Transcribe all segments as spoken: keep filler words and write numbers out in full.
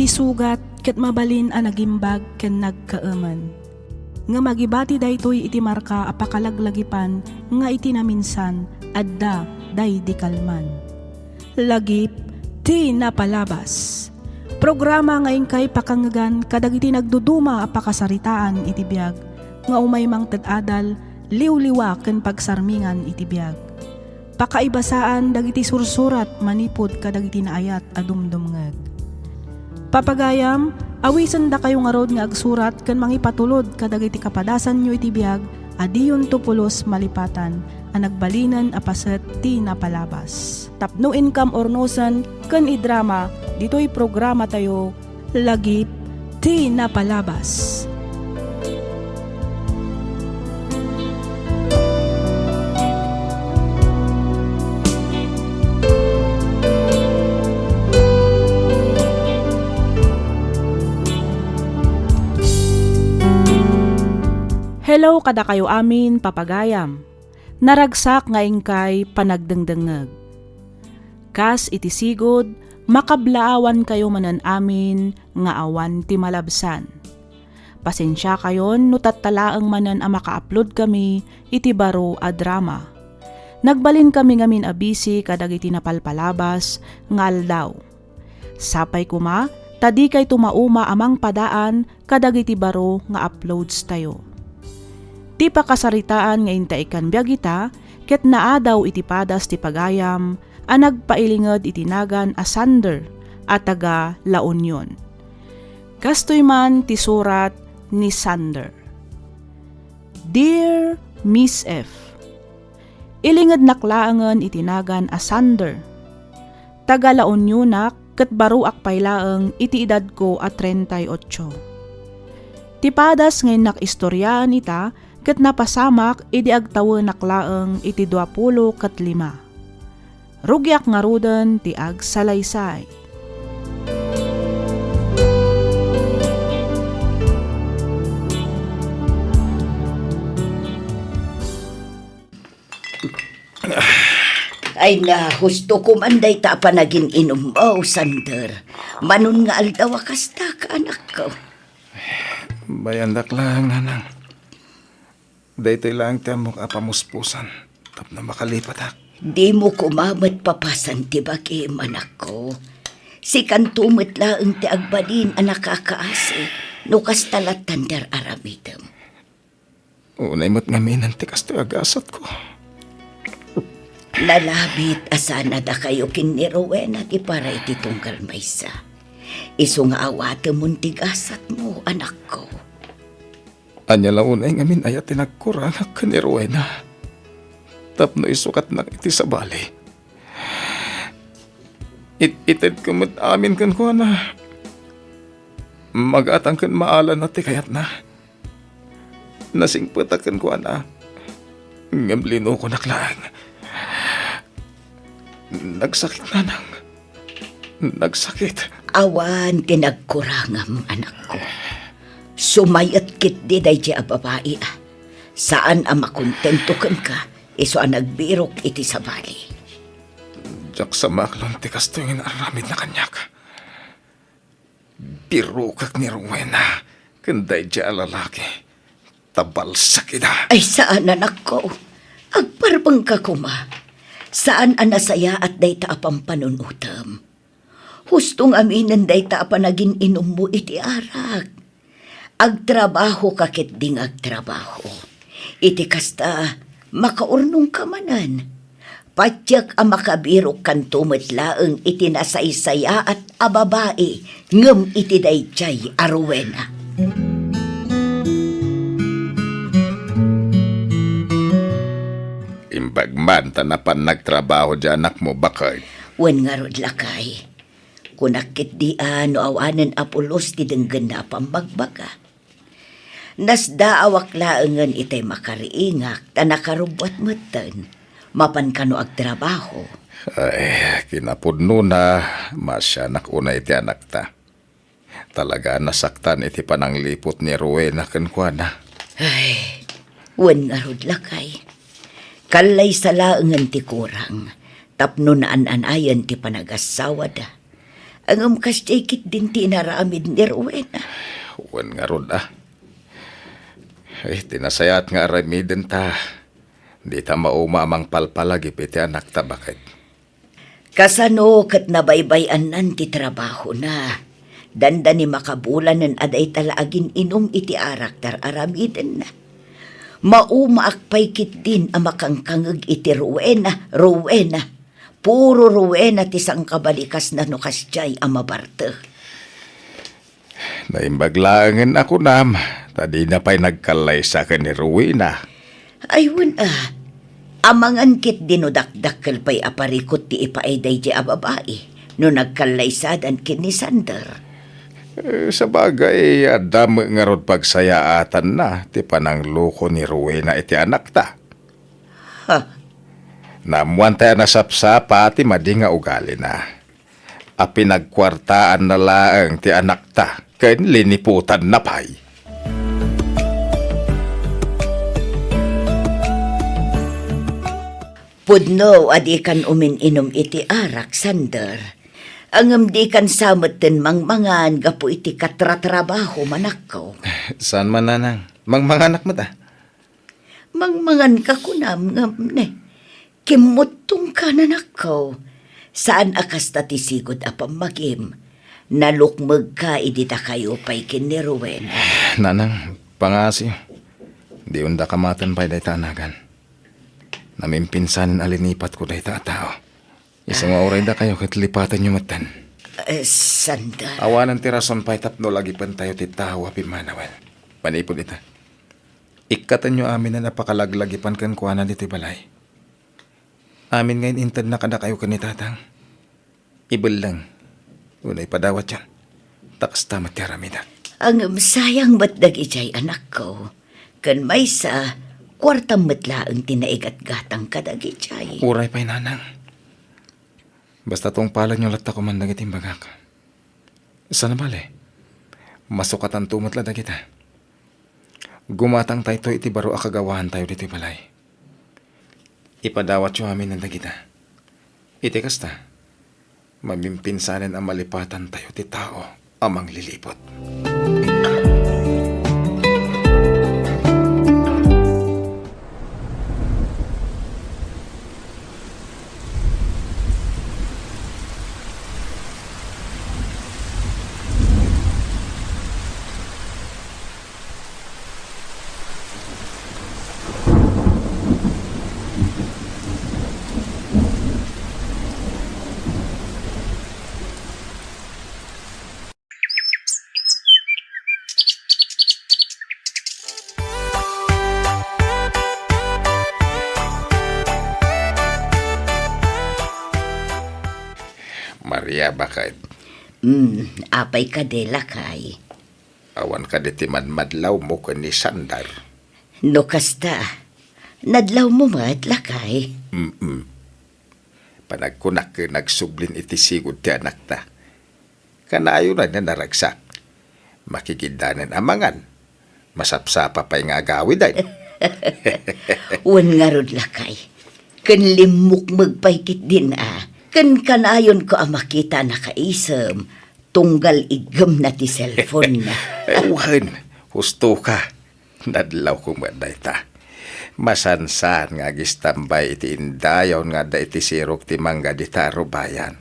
Ti sugat ket mabalin a nagimbag ken nagkaemen. Ngem agibati daytoy iti marka a pakalaglagipan nga iti naminsan, adda daydi kalman. Lagip ti napalabas. Programa nga inkay pakangngegan kadagiti nagduduma a pakasaritaan iti biag nga umay mangted adal, liwliwa ken pagsarmingan iti biag. Pakaibasaan dagiti sursurat manipud kadagiti naayat a dumdumngeg. Papagayam, awisendakayo ngarud nga agsurat ken mangipatulod kadagiti kapadasanyo iti biag a diyonto pulos malipatan a nagbalinen a paset ti napalabas. Tapno inkam urnosen ken idrama ditoy programatayo, Lagip ti Napalabas. Hello kadakayo amin, papagayam. Naragsak nga inkay panagdengdengngeg. Kas iti sigud, makablaawankayo manen amin nga awan ti malabsan. Pasensiakayon no tatta laeng manen a maka-upload kami iti baro a drama. Nagbalin kami ngamin a busy kadagiti napalpalabas nga aldaw. Sapay koma ta dikayto mauma a mangpadaan kadagiti baro nga uploads tayo. Ti pakasaritaan nga inta ikkan biag ita ket naadaw iti padas ti pagayam a nagpailinged iti nagan a Sander a taga La Union. Kastoy man ti surat ni Sander. Dear Miss F, Ilingednak laengen iti nagan a Sander. Taga La Unionak ket baroak pay laeng iti edadko a treinta y ocho. Ti padas nga innak istoriaan ita ket napasamak idi agtawenak laeng iti duapulo ket lima. Rugiak ngaruden ti agsalaysay. Ay na, husto ko man dayta a panagin-inummo, Sander. Manon nga aldaw a kasta ka, anakko. Bayandak laeng, nanang. Daytoy laeng ti ammok a pamuspusan tapno makalipatak. Dimo koma met papasan ti bagim, anakko. Sikanto met laeng ti agbalin a nakakaasi no kasta lattan ti ar-aramidem. Unay met ngaminen ti kastoy a gasatko. Nalabit a saan a dakayo ken ni Rowena ti para iti tunggal maysa. Isu nga awatemon ti gasatmo, anakko. Ania la unay ngamin aya ti nagkurangak ken ni Rowena tapno isukatnak iti sabali? It-itedko met amin kenkuana. Magatang ken maalanna ti kayatna. Nasingpetak kenkuana, ngem linukonak laeng. Nagsakit, nanang. Nagsakit. Awan ti nagkurangam, anakko. Sumayet ketdi daydi a babai a saan a makontento kenka isu a nagbirok iti sabali. Diak sa maaklon ti kastoy nga inaramidna kaniak. Birokak ni Rowena ken daydi a lalaki. Tabalsak ida. Ay, saan, anakko. Agparbengka koma. Saan a nasayaat dayta a pampanunotem. Husto ngaminen dayta a panagin-inummo iti arak. Agtrabahoka ketdi nga agtrabaho. Iti kasta, makaurnongka manen. Patiek a makabirokkanto met laeng iti nasaysayaat a babai ngem iti daydiay a Rowena. Imbag man ta napan nagtrabaho di anakmo, baket. Wen ngarud, lakay. Kunak ketdi a no awanen a pulos ti denggenna a pammagbaga. Nasdaawak laengen itay makariingak ta nakarubbuat metten. Mapan kano agtrabaho. Ay, kinapudnona, maasianak unay ti anakta. Talaga a nasaktan iti panangliput ni Rowena kenkuana. Ay, wen ngarud, lakay. Kallaysa laengen ti kurang tapno naan-anayen ti panagassawada. Ngem kasdiay ketdin ti inaramid ni Rowena. Wen ngarud, a. Ay, ti nasayaat nga aramiden ta, dita mauma a mangpalpalagip iti anakta, baket. Kasano ket nabaybay-annan ti trabahona? Dandani makabulanen a dayta la agin-inum iti arak ti ar-aramidenna. Maumaak pay ketdin a makangkangeg iti Rowena, Rowena. Puro Rowena ti sangkabalikasna no kasdiay a mabarte. Naimbag laengen a kunam, ta dina pay nagkallaysa ken ni Rowena. Ay, wen a. Amangan ketdin no dakdakkel pay a parikut ti ipaay daydiay a babai no nagkallaysadan ken ni Sander. Eh, sabagay, adda met ngarud pagsayaatanna ti panangloko ni Rowena iti anakta. Ha? Naammoantay a nasapsapa ti madi nga ugalina. A pinagkuartaanna laeng ti anakta ken liniputanna pay. Pudno a dikan umin-inum iti arak, Sander. Ngem dikan sa metten mangmangan gapu iti katratrabahom, anakko. Saan man, nanang. Mangmanganak met, a. Mangmanganka kunam ngem ne, kimmuttongka, nanakko. Saan a kasta ti sigud a pammagim. Nalukmegka idi dakayo pay ken ni Rowena. Nanang, pangngaasim. Diyon da kamaten pay dayta a nagan. Namimpinsanen a linipatko dayta a tao. Isu nga uray dakayo ket lipatenyo metten. Eh, Sander. Awanen ti rason pay tapno lagipentayo ti tao a pimmanawen. Manipud ita, ikkatenyo aminen a pakalaglagipan kenkuana ditoy balay. Amin nga in-intedna kadakayo ken ni Tatang. Ibelleng, wenno ipadawatyon. Ta kasta met ti aramida. Ngem sayang met dagidiay, anakko. Ken maysa, kuartam met laeng ti naigatgatang kadagidiay. Uray pay, nanang. Basta tungpalenyo latta koman dagiti imbagak. Saan a bale, masukatanto met la dagita. Gumatangtayto iti baro a kagawaantayo ditoy balay. Ipadawatyo amin dagita. Iti kasta, mamimpinsanen a malipatantayo ti tao a mangliliput. Maria, baket. Hmm, apay kadi, lakay? Awan kadi ti madmadlawmo ken ni Sander? No kasta, nadlawmo met, lakay? Mm-mm. Panagkunak ken nagsublin iti sigud ti anakta. Kanayon a naragsak. Makigiddanen a mangan. Masapsapa pay nga agawiden. Wen ngarud, lakay. Ken limmukmeg pay ketdin a. Ken kanayonko a makita a nakaisem tunggal iggemna ti cellphone-na. Wen, hustoka. Nadlawko met dayta. Masansan nga agistambay iti indayon nga adda iti sirok ti mangga dita a rubayan.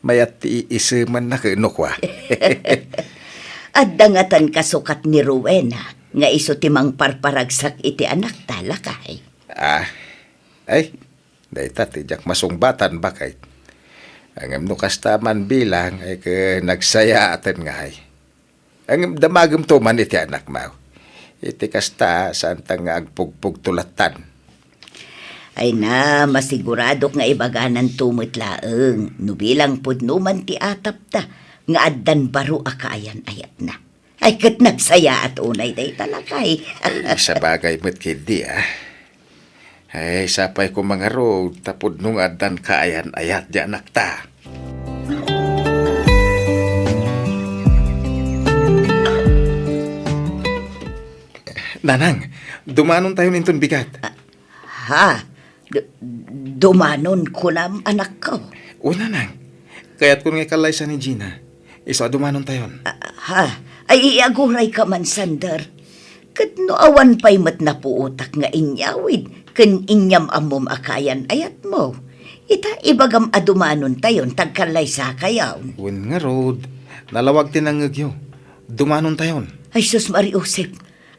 Mayat ti iisemanna ken no kua. Adda ngatan kasukat ni Rowena nga isu ti mangparparagsak iti anakta, lakay? Ah, ay, dayta ti diak masungbatan, baket. Ngem no kasta man bilang, ay ket nagsayaaten ngay. Ngem damagemto man iti anakmo. Iti kasta, saanta nga agpugpugto lattan. Ay na, masiguradok nga ibagananto met laeng no bilang pudno man ti atapta nga addan baro a kaayan-ayatna. Ay, ket nagsayaat unay dayta, lakay. Ay, sabagay met ketdi, a. Ay, sapay koma ngarud ta pudno nga addan kaayan-ayat ti anakta. Nanang, dumanontayon inton bigat. Ah, ha? D-, dumanon kunam, anakko? O, nanang, Kayatkon nga ikallaysa ni Gina. Isu a dumanontayon. Ah, ha? Ay, iagurayka man, Sander. Ket no awan pay met napuotak nga inyawid ken inyam-ammom a kaayan-ayatmo, ita ibagam a dumanontayon ta agkallaysakayon. Wen ngarud, nalawag ti nangngegyo. Dumanontayon. Ay, sus, Mariusep,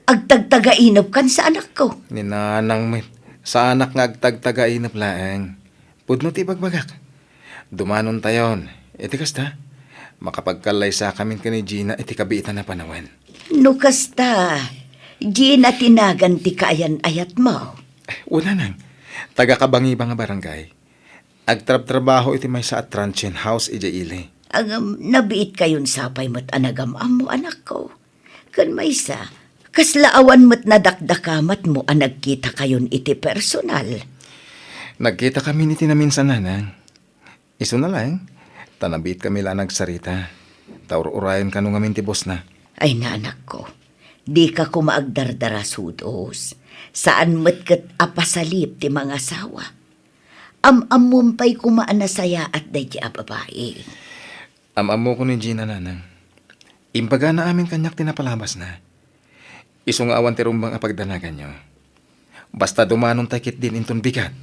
agtagtagainepkan sa anakko. Ni nanang met, saanak nga agtagtagainep laeng. Pudno ti ibagbagak. Dumanontayon. Iti kasta, makapagkallaysakamin ken ni Gina iti kabiitan a panawen. No kasta, Gina ti nagan ti kaayan-ayatmo. Wen, nanang, taga-Cabangiba nga barangay. Agtrabtrabaho iti maysa a transient house idiay ili. Ngem, nabiitkayon sapay met a nagam-ammo, anakko. Ken maysa, kasla awan met nadakdakamatmo a nagkitakayon iti personal? Nagkitakamin iti naminsan, nanang. Isuna laeng, ta nabiitkami la a nagsarita. Ta ur-urayen kano ngamin ti bosna. Ay, anakko, dika koma agdardarasudos. Saan met ket a pasalip ti mangasawa. Am-ammom pay koma a nasayaat daydi a babai. Am-ammokon ni Gina, nanang. Imbagana amin kaniak ti napalabasna. Isu nga awan ti rumbeng a pagdanaganyo. Basta dumanonta ketdin inton bigat.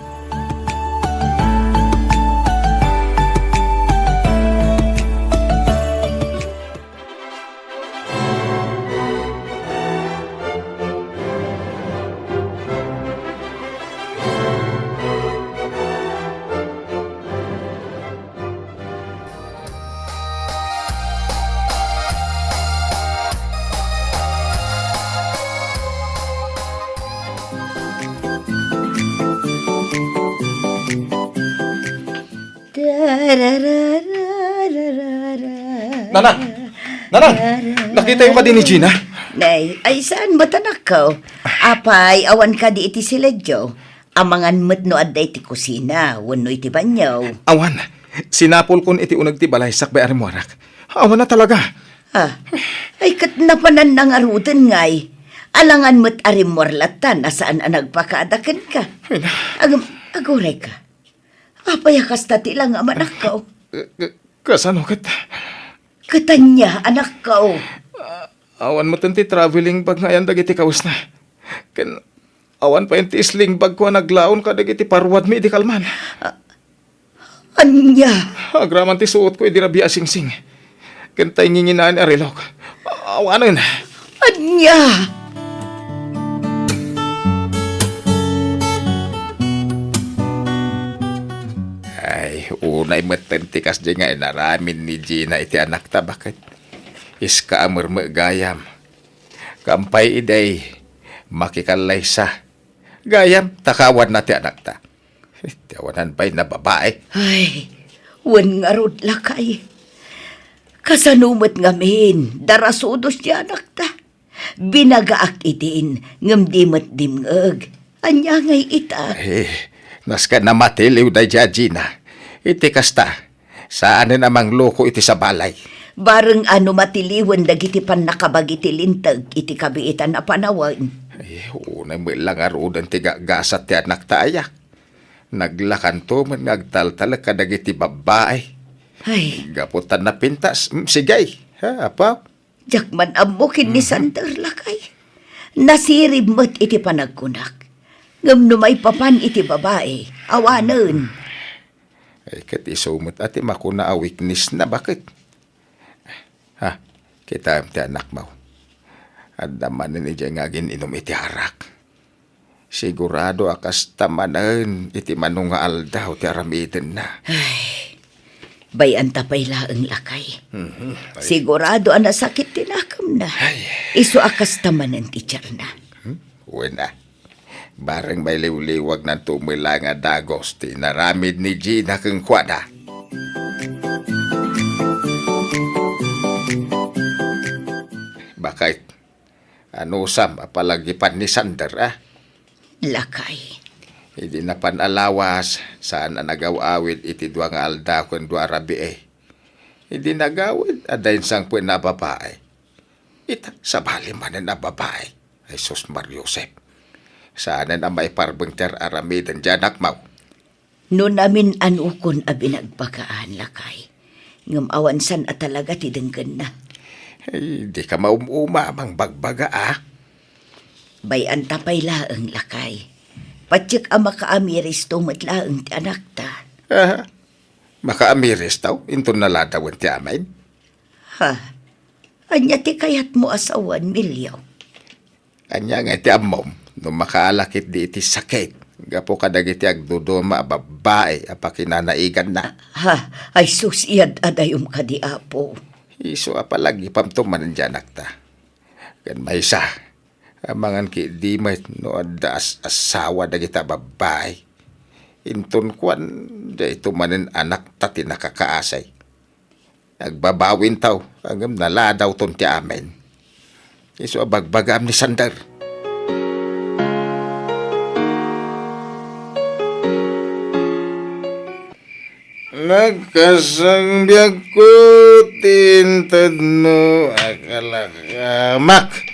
Nanang! Nanang! Nakitayo kadi ni Gina? Nay, ay saan met, anakko? Apay, awan kadi iti siledyo? Amangan met no adda iti kusina wenno iti banio. Awan. Sinapulkon iti uneg ti balay sakbay a rimmuarak. Awan a talaga. Ah, ay ket napananna ngaruden ngay. Alangan met a rimmuar latta a saan a nagpakada kenka. Ay, na- Agam, agurayka. Apay a kasta ti langam, anakko? Ka-, ka-, kasano ket? Ket ania, anakko? Ah, awan met ti traveling bag nga ayan dagiti kawesna. Ken awan pay ti sling bag ko a naglaon kadagiti paruadmi idi kalman. Ah, ania? Agraman ti suotko idi rabii a singsing. Ken ta inginginaen a relok. Awanen. Ania? Ay, unay metten ti kasdi nga inaramid ni Gina iti anakta, baket. Iska a merme gayam. Kampay iday, makikallaysa. Gayam, ta kawanna ti anakta. Ti awanan pay a babai. Ay, wen ngarud, lakay. Kasano met ngamin, darasudos ti anakta? Binagaak idin, ngem di met dimngeg. Ania ngay ita? Eh, nasken a matiliw daydi a Gina. Iti kasta, saanen a mangloko iti sabali. Bareng a no matiliwen dagiti pannakabagi ti linteg iti kabiitan a panawen. Eh, unay met la ngaruden ti gagasat ti anakta aya. Naglakanto met nga agtaltalek kadagiti babbai. Ay. Gapu ta napintas, mm, sige. Ha, apo? Diak man ammo ken ni Sander, lakay. Nasirib met iti panagkunak. Ngem no maipapan iti babai, awanen. Ay, ket isu met a ti makuna a weakness na, baket. Ha, kitaem ti anakmo. Adda manen idiay nga agin-inum iti arak. Sigurado a kasta manen iti mano nga aldaw ti aramidenna. Ay, bay-anta pay laeng, lakay. Mhm. Ay. Sigurado a nasakit ti nakemna. Ay. Isu a kasta manen ti tiarna. Hmm? Wen a. Bareng mailiwliwagnanto met la nga dagus ti inaramid ni Gina kenkuana. Baket, anusam a palagipan ni Sander, a? Lakay. Idi napan a lawas, saan a nagaw-awid iti dua nga aldaw ken dua a rabii. Idi nagawid, adda insangpetna a babai. Ita, sabali manen a babai. Ay, sus, Mariusep. Saanen a maiparbeng ti ar-aramiden ti anakmo. No namin-anokon a binagbagaan, lakay, Ngem awan san a talaga ti denggenna. Ay, dika maum-uma a mangbagbaga, a? Bay-anta pay laeng, lakay. Patiek a makaamiristo met laeng ti anakta. Aha. Makaamiristo? Inton naladawen ti amin? Ha? Ania ti kayatmo a sawen, Melio? Ania ngay ti ammom no makaala ketdi iti sakit gapu kadagiti agduduma a babbai a pakinanaiganna? Ha? Ay sus, iyad-adayom kadi, Apo. Isu a palagipamto manen diay anakta. Ken maysa, amangan ketdi met no adda as-asawa dagita babbai. Inton kuan, dayto manen anakta ti nakakaasi. Agbabawinto, ngem naladawton ti amin. Isu a bagbagaam ni Sander. Nagkasangbiagko ti intedmo a kalakamak.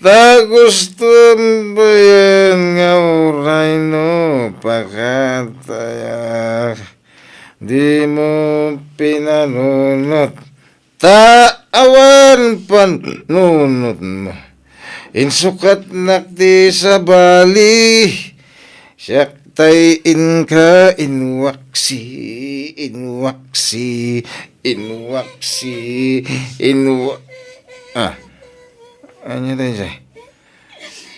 Ta gusto bayen nga uray no pakatayak. Dimo pinanunot. Ta awan panunotmo. Insukatnak ti sabali. Siak tay inka inwaksi, inwaksi, inwaksi, inwa-, ah. Ania daydiay?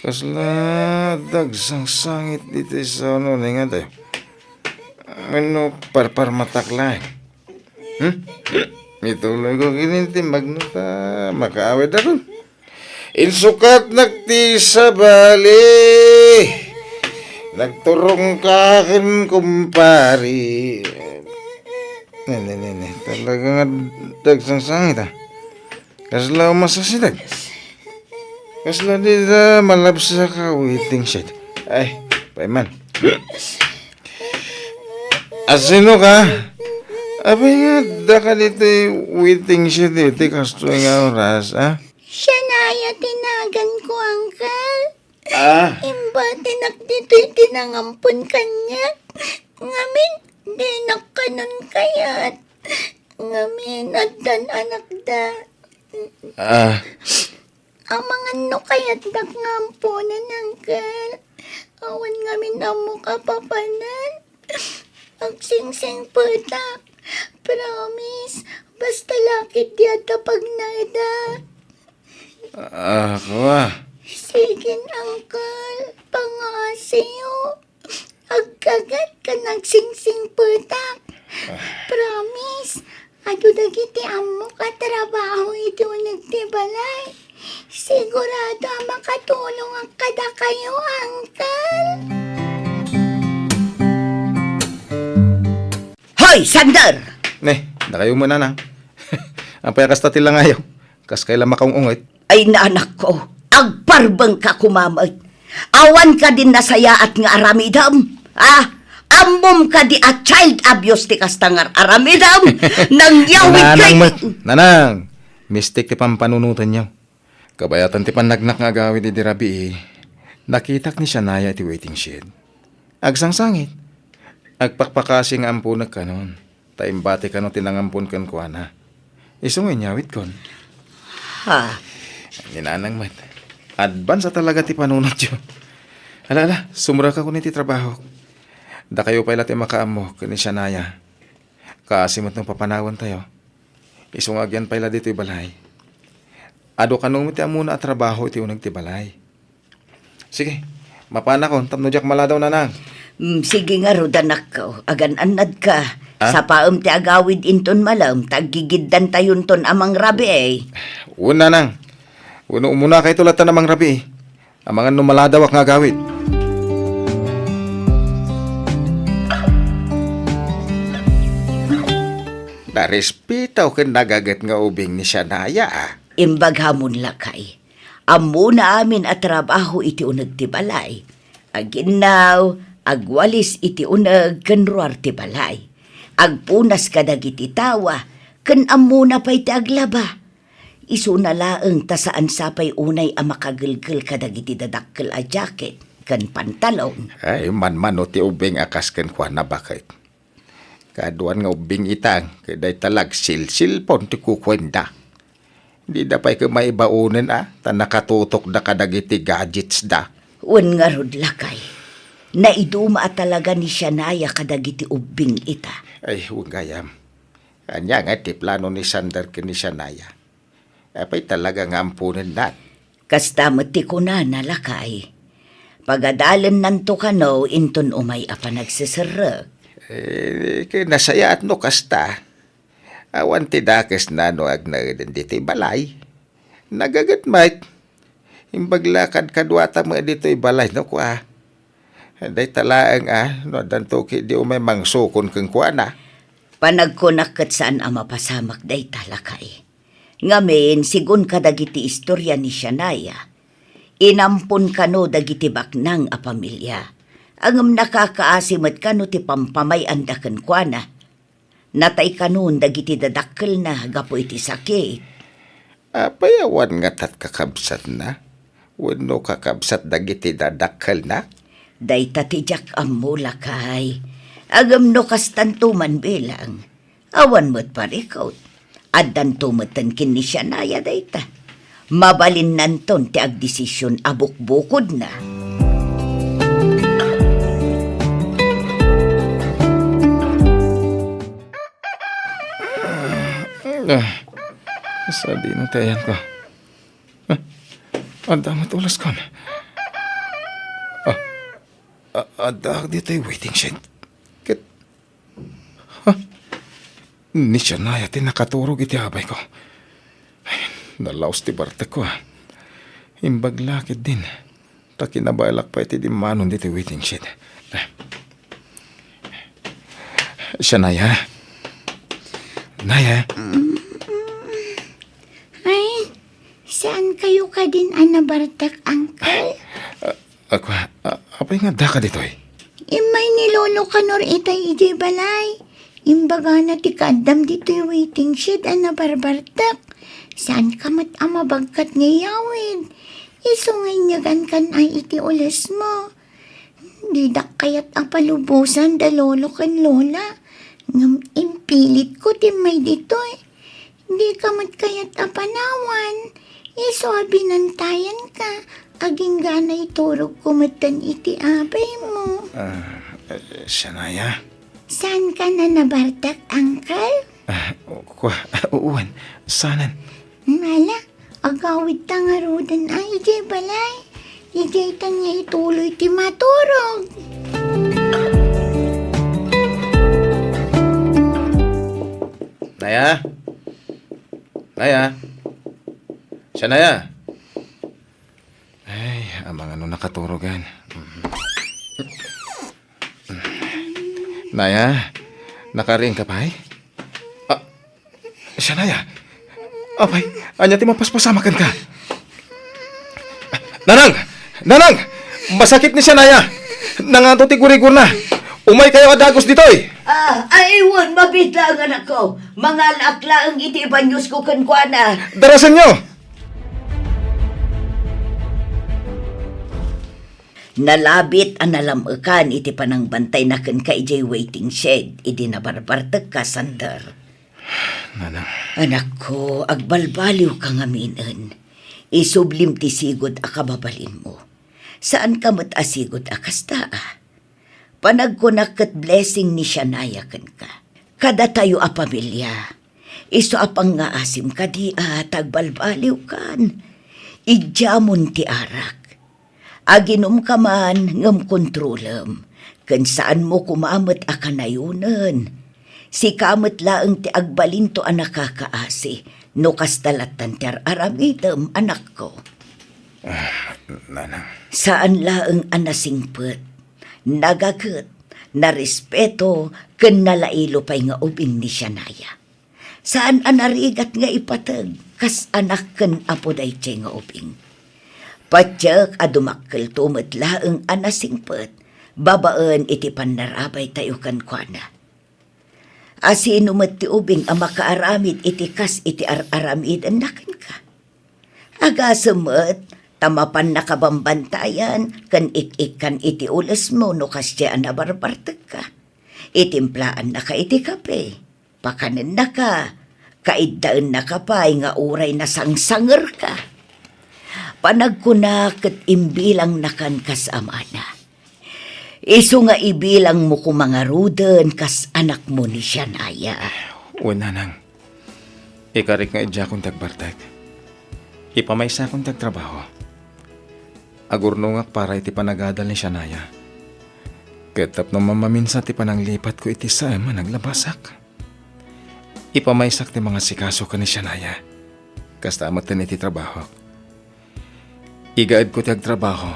Kasla dagsangsangit ditoy sa uno, ningan tayo. Ano, parparmatak laeng. Hmm? Ituloy ko kini ti magno ta makaawid ako. Insukatnak ti sabali. Nagturong ka ken kumpari. Ne, ne, ne, ne. Talaga nga dagsangsangit, ah. Kasla umasasidag. Kasla di da malabsa ka waiting shed. Ay, paiman. Asino ka? Abay nga, da ka ditoy waiting shed iti kastoy nga oras, ah? Siya na aya ti naganko, Uncle. Ah? Imbatinak ditoy ti nangampon kaniak. Ngamin, dinak kanon kayat. Ngamin, addan anakda. Ah. Amangan no kayatdak nga amponan, Uncle. Awan ngamin ammok a papanan. Agsingsingpetak. Promise, basta lakit di adda pagnaedak. Ah, kua. Sige, Uncle. Pangaasiyo. Agkagat ken agsingsingpetak. Ah. Promise, adu dagiti ammok a trabaho iti uneg ti balay. Sigurado a makatulongak kadakayo, Uncle. Hoy, Sander! Ne, dakayo met, nanang. Apay a kasta ti langayo? Kaskay la makaung-unget. Ay, nanakko, agparbengka koma met. Awan kadin nasayaat nga aramidem? Ah, ammom kadi a child abuse ti kasta nga aramidem? Nangyawid kay met, nanang, mistik ti pampanunotenyo. Kabayatan ti pannagnak nga agawid idi rabii, nakitak ni Shania iti waiting shed. Agsangsangit. Agpakpakasi nga amponek kanon. Ta imbati kano ti nangampon kenkuana. Isu nga inyawidkon. Ha? Ni nanang met. Advance a talaga ti panunotyo. Ala, ala, sumrekakon iti trabahok. Dakayo pay la ti makaammo ken ni Shania. Kaasi met no papanawentayo. Isu nga agyan pay la ditoy balay. Adu kano met ti ammona a trabaho iti uneg ti balay. Sige, mapanakon tapno diak maladaw, nanang. Mm, sige ngarud, anakko. Agan-annadka. Ah? Sapaem ti agawid inton malem, ta aggigiddantayon ton a mangrabii. Wen, nanang. Wenno umunakayto latta a mangrabii. Amangan no maladawak nga agawid. Narespeto ken nagaget nga ubing ni Shania, ah. Imbagam, lakay. Ammona amin a trabaho iti uneg ti balay. Aginnaw, agwalis iti uneg ken ruar ti balay. Agpunas kadagiti tawa, ken ammona pay ti aglaba. Isuna laeng ta saan sapay unay a makagelgel kadagiti dadakkel a jacket ken pantalon. Ay, manmano ti ubing a kas kenkuana, baket. Kaduan nga ubbing ita, ket dayta la agsilsilpon ti kukuenda. Dida pay ket maibaonen a, ta nakatutokda kadagiti gadgetsda. Wen ngarud, lakay, naiduma a talaga ni Shania kadagiti ubbing ita. Ay, wen gayam. Ania nga ti plano ni Sander ken ni Shania? Apay talaga nga amponenna? Kasta met ti kunana, lakay. Pagadalennanto kano inton umay a panagseserrek. Eh, ket nasayaat no kasta. Awan ti dakesna no agnaeden ditoy balay. Nagaget met. Imbag la kadkaduata met ditoy balay no kua. Dayta laeng a, no addanto ketdi umay mangsukon kenkuana. Panagkunak ket saan a mapasamak dayta, lakay. Ngamin, segun kadagiti istorya ni Shania, inampon kano dagiti baknang a pamilia. Ngem nakakaasi met kano ti pampamay-anda kenkuana. Natay kanon dagiti dadakkelna gapu iti sakit. Apay awan ngata kakabsatna? Wenno kakabsat dagiti dadakkelna? Dayta ti diak ammo, lakay. Ngem no kastanto man bilang, awan met parikut. Addanto metten ken ni Shania dayta. Mabalinnanton ti agdesision a bukbukodna. Ah, sadino ti ayanko? Ah, adda met ulaskon. Ah, a-, addaak ditoy waiting shed. Ket, ha? Ni Shania ti nakaturog iti abayko. Ay, nalaos ti bartekko, ah. Imbag la ketdin. Ta kinabaelak pay ti dimmanon ditoy waiting shed. Shania? Naya? Mm. Ay, saan kayo kadin a nabartak, Uncle? Ah, ako, ah, apay nga addaka ditoy? Immay ni Lolo Kanor itay idiay balay. Imbagana ti kaaddam ditoy waiting shed a nabarbartak. Saan ka met a mabagkat nga iyawid? Isu nga inyagan kan ay iti ules mo. Didak kayat a palubosan da lolo ken lola, ngem impilit ko ti immay ditoy. Di ka met kayat a panawan, isu a binantayan ka, agingga a naiturog ko metten iti abay mo. Ah, eh, Shania? Saan ka na nabartak, Uncle? Ah, kua, wen, saanen. Ala, agawid ta ngaruden a idiay balay. Idiay ta nga ituloy ti maturog. Naya? Naya? Shania? Ay, amangan no nakaturogan. Naya, nakariing ka pay? Ah, Shania? Apay, ania ti mapaspasamakan ka? Nanang! Nanang! Masakit ni Shania! Nangato ti gurigurna! Umay kayo a dagus ditoy! Ah, ay, wen, mabiit laeng, anakko. Mangalaak laeng iti ibanyos ko kenkuana. Darasenyo! Nalabit a nalam-ekan iti panangbantayna kenka idiay waiting shed idi nabarbartekka, Sander. Nanang. Anakko, agbalbaliwka ngaminen. Isublim ti sigud a kababalinmo. Saanka met a sigud a kasta, a. Panagkunak ket blessing ni Shania kenka. Kadatayo a pamilia, isu a pangngaasim kadi a ta agbalbaliwkan. Idiamon ti arak. Aginumka man ngem kontrolem, ken saanmo koma met a kanayonen. Sika met laeng ti agbalinto a nakakaasi no kasta lattan ti ar-aramidem, anakko. Ah, nanang. Saan laeng a nasingpet, nagaget, narespeto, ken nalailo pay nga ubing ni Shania. Saan a narigat nga ipateg kas anak ken apo daytoy nga ubing. Patiek a dumakkelto met laeng a nasingpet babaen iti pannarabaytayo kenkuana. Asino met ti ubing a makaaramid iti kas iti ar-aramidenna kenka? Agasem met ta mapannaka bambantayan ken ik-ikkan iti ulesmo no kasdiay a nabarbartekka. Itimplaannaka iti kape, pakanennaka, kaiddaennaka pay nga uray nasangsangerka. Panagkuna ket imbilangnakan kas amana. Isu nga ibilangmo koma ngaruden kas anakmo ni Shania. Wen, nanang. Ikarik nga idiakon ti agbartek. Ipamaysakon ti agtrabaho. Agurnongak para iti panagadal ni Shania. Ket tapno mamaminsan ti pananglipatko iti saem a naglabasak. Ipamaysak ti mangasikaso ken ni Shania. Kasta metten iti trabahok. Igaedko ti agtrabaho.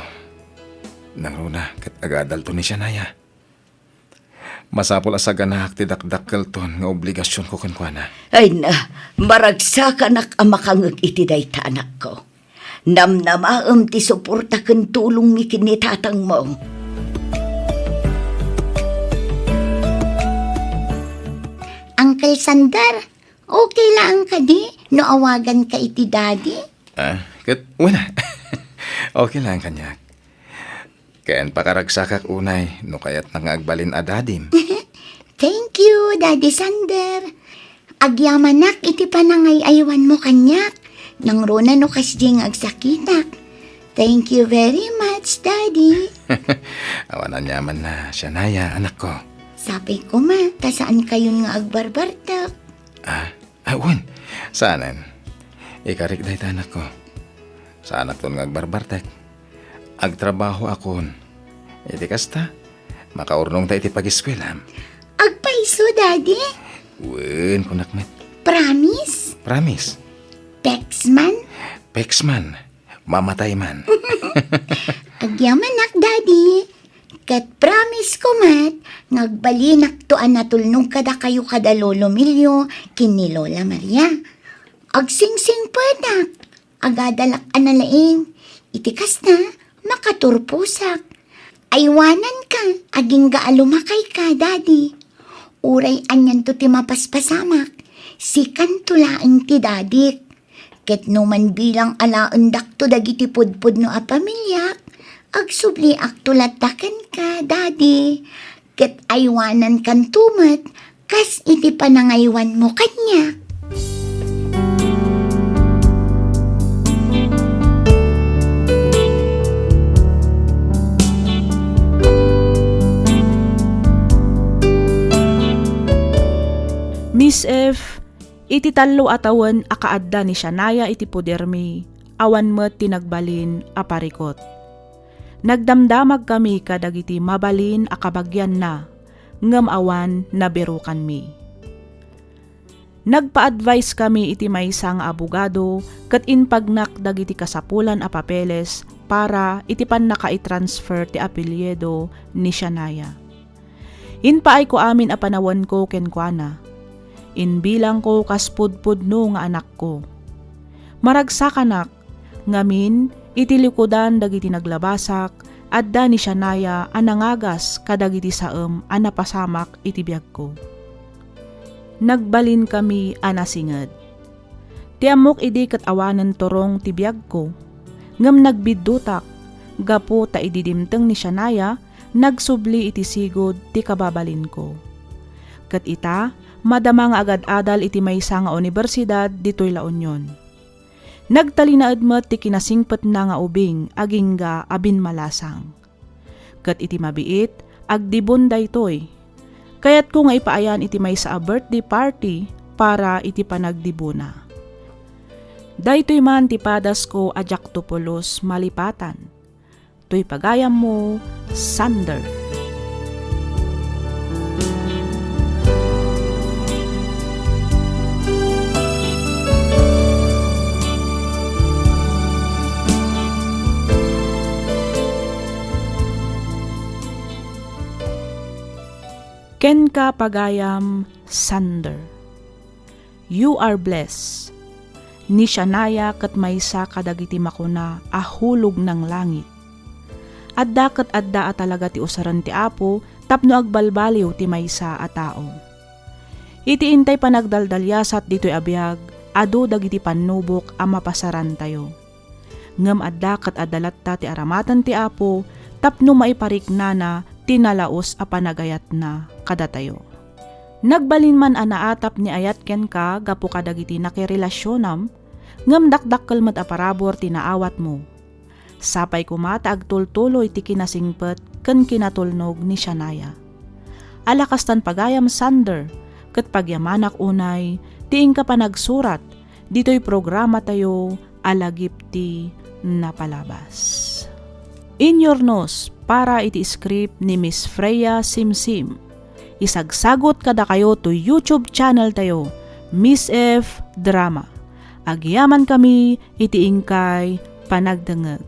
Nangruna ket agadalto ni Shania. Masapul a saganaak ti dakdakkelton nga obligasionko kenkuana. Ay na, maragsakanak a makangeg iti dayta, anakko. Namnamaem ti suporta ken tulongmi ken ni tatangmo. Uncle Sander, okay lang kadi no awaganka iti daddy? Ah, ket, wala. Okay lang kaniak. Ken pakaragsakak unay no kayatna nga agbalin a dadim. Thank you, Daddy Sander. Agyamanak iti panangay-aywanmo kaniak. Nangruna no kasdi nga agsakitak. Thank you very much, Daddy. Awan aniamanna, Shania, anakko. Sapay koma, ta saan kayon nga agbarbartek. Ah, ah, wen. Saanen. Ikarik dayta, anakko. Saanakton nga agbarbartek. Agtrabahoakon. Iti kasta, makaurnongta iti pagiskuelam. Agpayso, Daddy? Wen, kunak met. Promise? Promise. Peks man? Peks man. Mamatay man. Agyamanak, Daddy. Ket promise ko met nga agbalinakto a natulnog kadakayo kada Lolo Melio ken ni Lola Maria. Agsingsingpetak, agadalak a nalaing. Iti kasta, makaturposak. Aywananka, agingga a lumakayka, Daddy. Uray anianto ti mapaspasamak, sikanto laeng ti dadik. Ket no manbilang alaendakto dagiti pudpudno a pamiliak, agsubliakto latta kenka, Daddy. Ket aywanankanto met kas iti panangaywanmo kaniak. Miss F, iti tallo a tawen a kaadda ni Shania iti podermi, awan met ti nagbalin a parikot. Nagdamdamagkami kadagiti mabalin a kabagianna, ngem awan nabirukanmi. Nagpa-advise kami iti maysa nga abogado ket impagnak dagiti kasapulan a papeles para iti pannakaitransfer ti apelyido ni Shania. Impaayko amin a panawenko kenkuana. Inbilangko kas pudpudno nga anakko. Maragsakanak ngamin iti likudan dagiti naglabasak, adda ni Shania a nangagas kadagiti saem a napasamak iti biagko. Nagbalinkami a nasinged. Ti ammok idi ket awanen turong ti biagko, ngem nagbiddutak gapu ta idi dimteng ni Shania, nagsubli iti sigud ti kababalinko. Ket ita, madama nga agad-adal iti maysa nga unibersidad ditoy La Union. Nagtalinaed met ti kinasingpetna nga ubing agingga a binmalasang. Ket iti mabiit, agdibon daytoy. Kayatko nga ipaayan iti maysa a birthday party para iti panagdibona. Daytoy man ti padasko a diakto pulos malipatan. Toy pagayammo, Sander. Kenka, pagayam, Sander. You are blessed. Ni Shania ket maysa kadagiti makuna a hulog nang langit. Adda ket adda a talaga ti usaren ti Apo tapno agbalbaliw ti maysa a tao. Iti intay panagdaldaliasat ditoy a biag, adu dagiti pannubok a mapasarantayo. Ngem adda ket adda latta ti aramaten ti Apo tapno maipariknana ti nalaus a panagayatna kadatayo. Nagbalin man a naatap ni ayat kenka gapu kadagiti nakirelasionam, ngem dakdakkel met a parabur ti naawatmo. Sapay koma ta agtultuloy ti kinasingpet ken kinatulnog ni Shania. Ala kastan pagayam, Sander, ket pagyamanak unay ti inka panagsurat ditoy programatayo a Lagip ti Napalabas. Inyurnos para iti script ni Miss Freya Simsim. Isagsagot kadakayo to YouTube channel tayo, Miss F Drama. Agyamankami iti inkay panagdengngeg.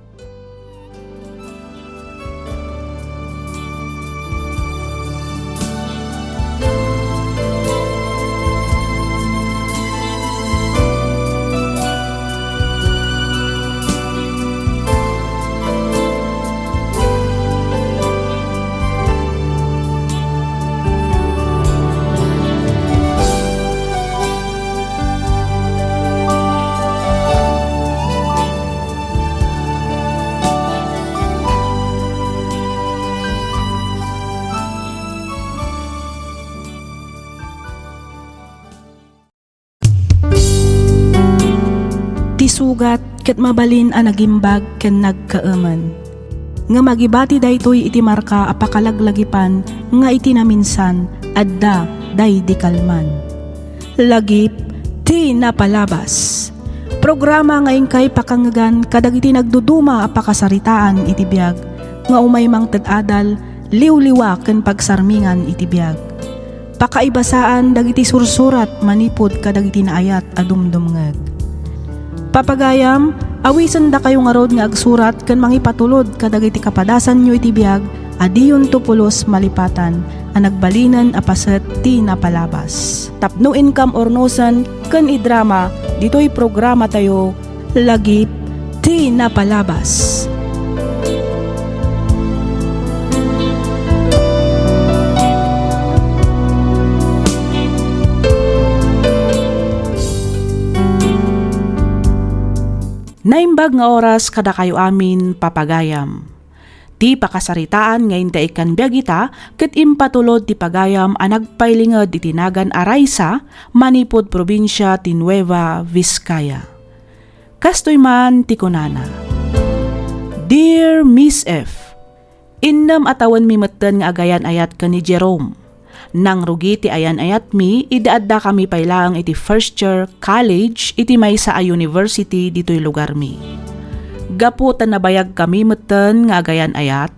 Ti sugat ket mabalin a nagimbag ken nagkaemen. Ngem agibati daytoy iti marka a pakalaglagipan nga iti naminsan, adda daydi kalman. Lagip ti Napalabas. Programa nga inkay pakangngegan kadagiti nagduduma a pakasaritaan iti biag nga umay mangted adal, liwliwa ken pagsarmingan iti biag. Pakaibasaan dagiti sursurat manipud kadagiti naayat a dumdumngeg. Papagayam, awisendakayo ngarud nga agsurat ken mangipatulod kadagiti kapadasanyo iti biag a diyonto pulos malipatan a nagbalinen a paset ti napalabas. Tapno inkam urnosen ken idrama ditoy programatayo, Lagip ti Napalabas. Naimbag nga oras kadakayo amin, papagayam. Ti pakasaritaan nga intaikkan biag ita ket impatulod ti pagayam a nagpailinged iti nagan a Raisa manipud probinsia ti Nueva Vizcaya. Kastoy man ti kunana, Dear Miss F, innem a tawenmi metten nga agayan-ayat ken ni Jerome. Nangrugi ti ayan-ayatmi idi addakami pay laeng iti first year college iti maysa a university ditoy lugarmi. Gapu ta nabayagkami metten nga agayan-ayat,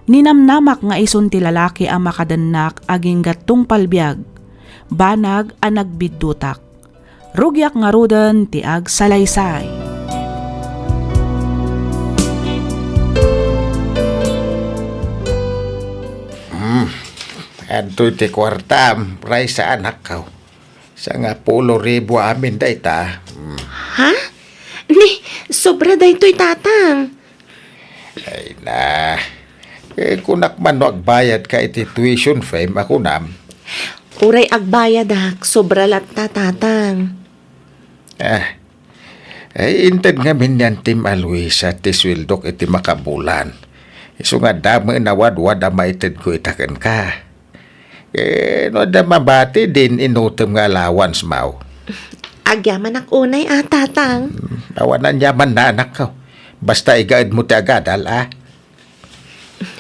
ninamnamak nga isun ti lalaki a makadennak agingga tungpal biag, banag a nagbiddutak. Rugiak ngaruden ti agsalaysay. Hmm. Adtoy ti kuartam, Raisa, anakko. Sangapulo ribu amin dayta. Hmm. Ha? Ni, sobra daytoy, Tatang. Ay na. Eh, kunak man no agbayadka iti tuition fee, a kunam. Uray agbayadak, sobra latta, Tatang. Ah. Ay, inted ngamin ni Antim a Luisa ti sueldok iti makabulan. Isu nga damo a wadwad a maitedko ita kenka. Eh, no adda mabati, din inutem nga allowance maw. Agyamanak unay a, Tatang. Hmm, awan aniamanna, anakko. Basta igaedmo ti agadal, a.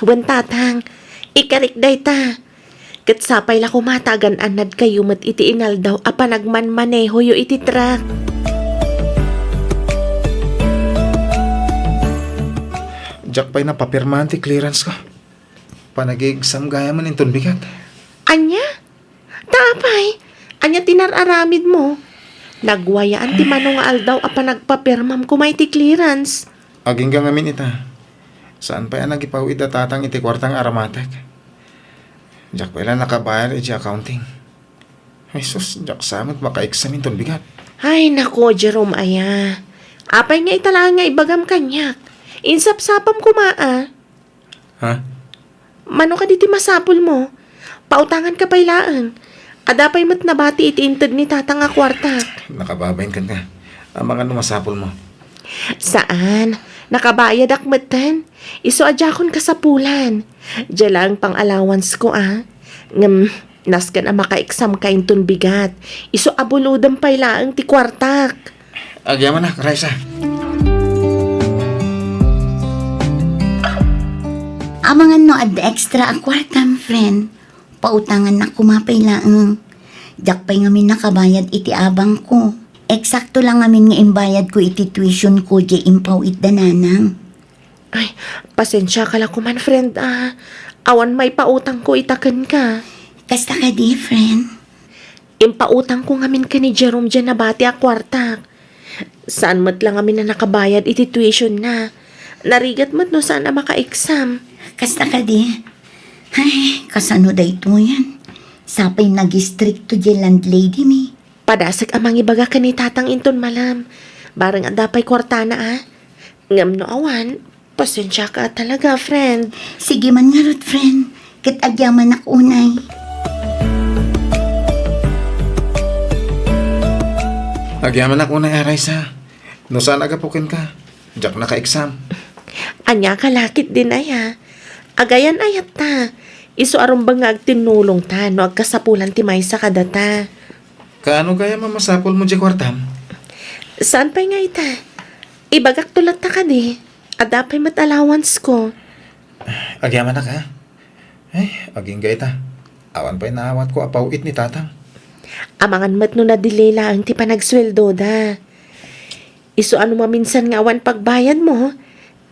Wen, Tatang, ikarik dayta. Ket sapay la koma ta agan-annadkayo met iti inaldaw a panagmanmanehoyo iti truck. Diak pay napapirmaan ti clearance ko. Panagigsamgayam man inton bigat. Ania? Ta apay, ania ti nar-aramidmo? Nagwayaan ti mano nga aldaw a panagpapirmam koma iti clearance. Agingga ngamin ita. Saan pay a nagipaw-id a Tatang iti kuarta nga aramatek. Diak pay la nakabayad iti accounting. Ay sus, diak sa met maka-exam inton bigat. Ay, nako, Jerome aya. Apay nga ita laeng nga ibagam kaniak? Insapsapam koma a. Ha? Mano kadi ti masapulmo? Pautanganka pay laeng. Adda pay met nabati iti inted ni Tatang a kuarta. Nakababain kenka. Amangan no masapulmo. Saan. Nakabayadak metten. Isu a diakon kasapulan. Dia laeng pang-allowance ko, a. Ngem, nasken a maka-exam ka inton bigat. Isu a bulodem pay laeng ti kuartak. Agyamanak, Raisa. Amangan no adda extra a kuartam, friend. Pautangannak koma pay laeng. Diak pay ngamin nakabayad iti abangko. Eksakto la ngamin nga imbayadko iti tuitionko diay impaw-it da nanang. Ay, pasensiaka la koman, friend, a. Awan maipautangko ita kenka. Kasta kadi, friend? Impautangko ngamin ken ni Jerome diay nabati a kuartak. Saan met la ngamin a nakabayad iti tuitionna. Narigat met no saan a maka-exam. Kasta kadi? Ay, kasano daytoyen? Sapay nagistrikto diay landlady mi. Padasek a mangibaga ken ni Tatang inton malem. Bareng adda pay kuartana, a. Ngem no awan, pasensiaka talaga, friend. Sige man ngarud, friend. Ket agyamanak unay. Agyamanak unay, a, Raisa. No saan a gapu kenka, diak naka-exam. Ania ka la ketdin aya? Agayan-ayatta. Isu a rumbeng nga agtinnulongta no agkasapulan ti maysa kadata. Kaano gayam a masapulmo diay kuartam? Saan pay nga ita? Ibagakto latta kadi. Adda pay met allowance ko. Agyamanak, a? Ay, agingga ita. Awan pay naawatko a paw-it ni Tatang. Amangan met no na-delay laeng ti panagsueldoda. Isu a no maminsan nga awan pagbayadmo,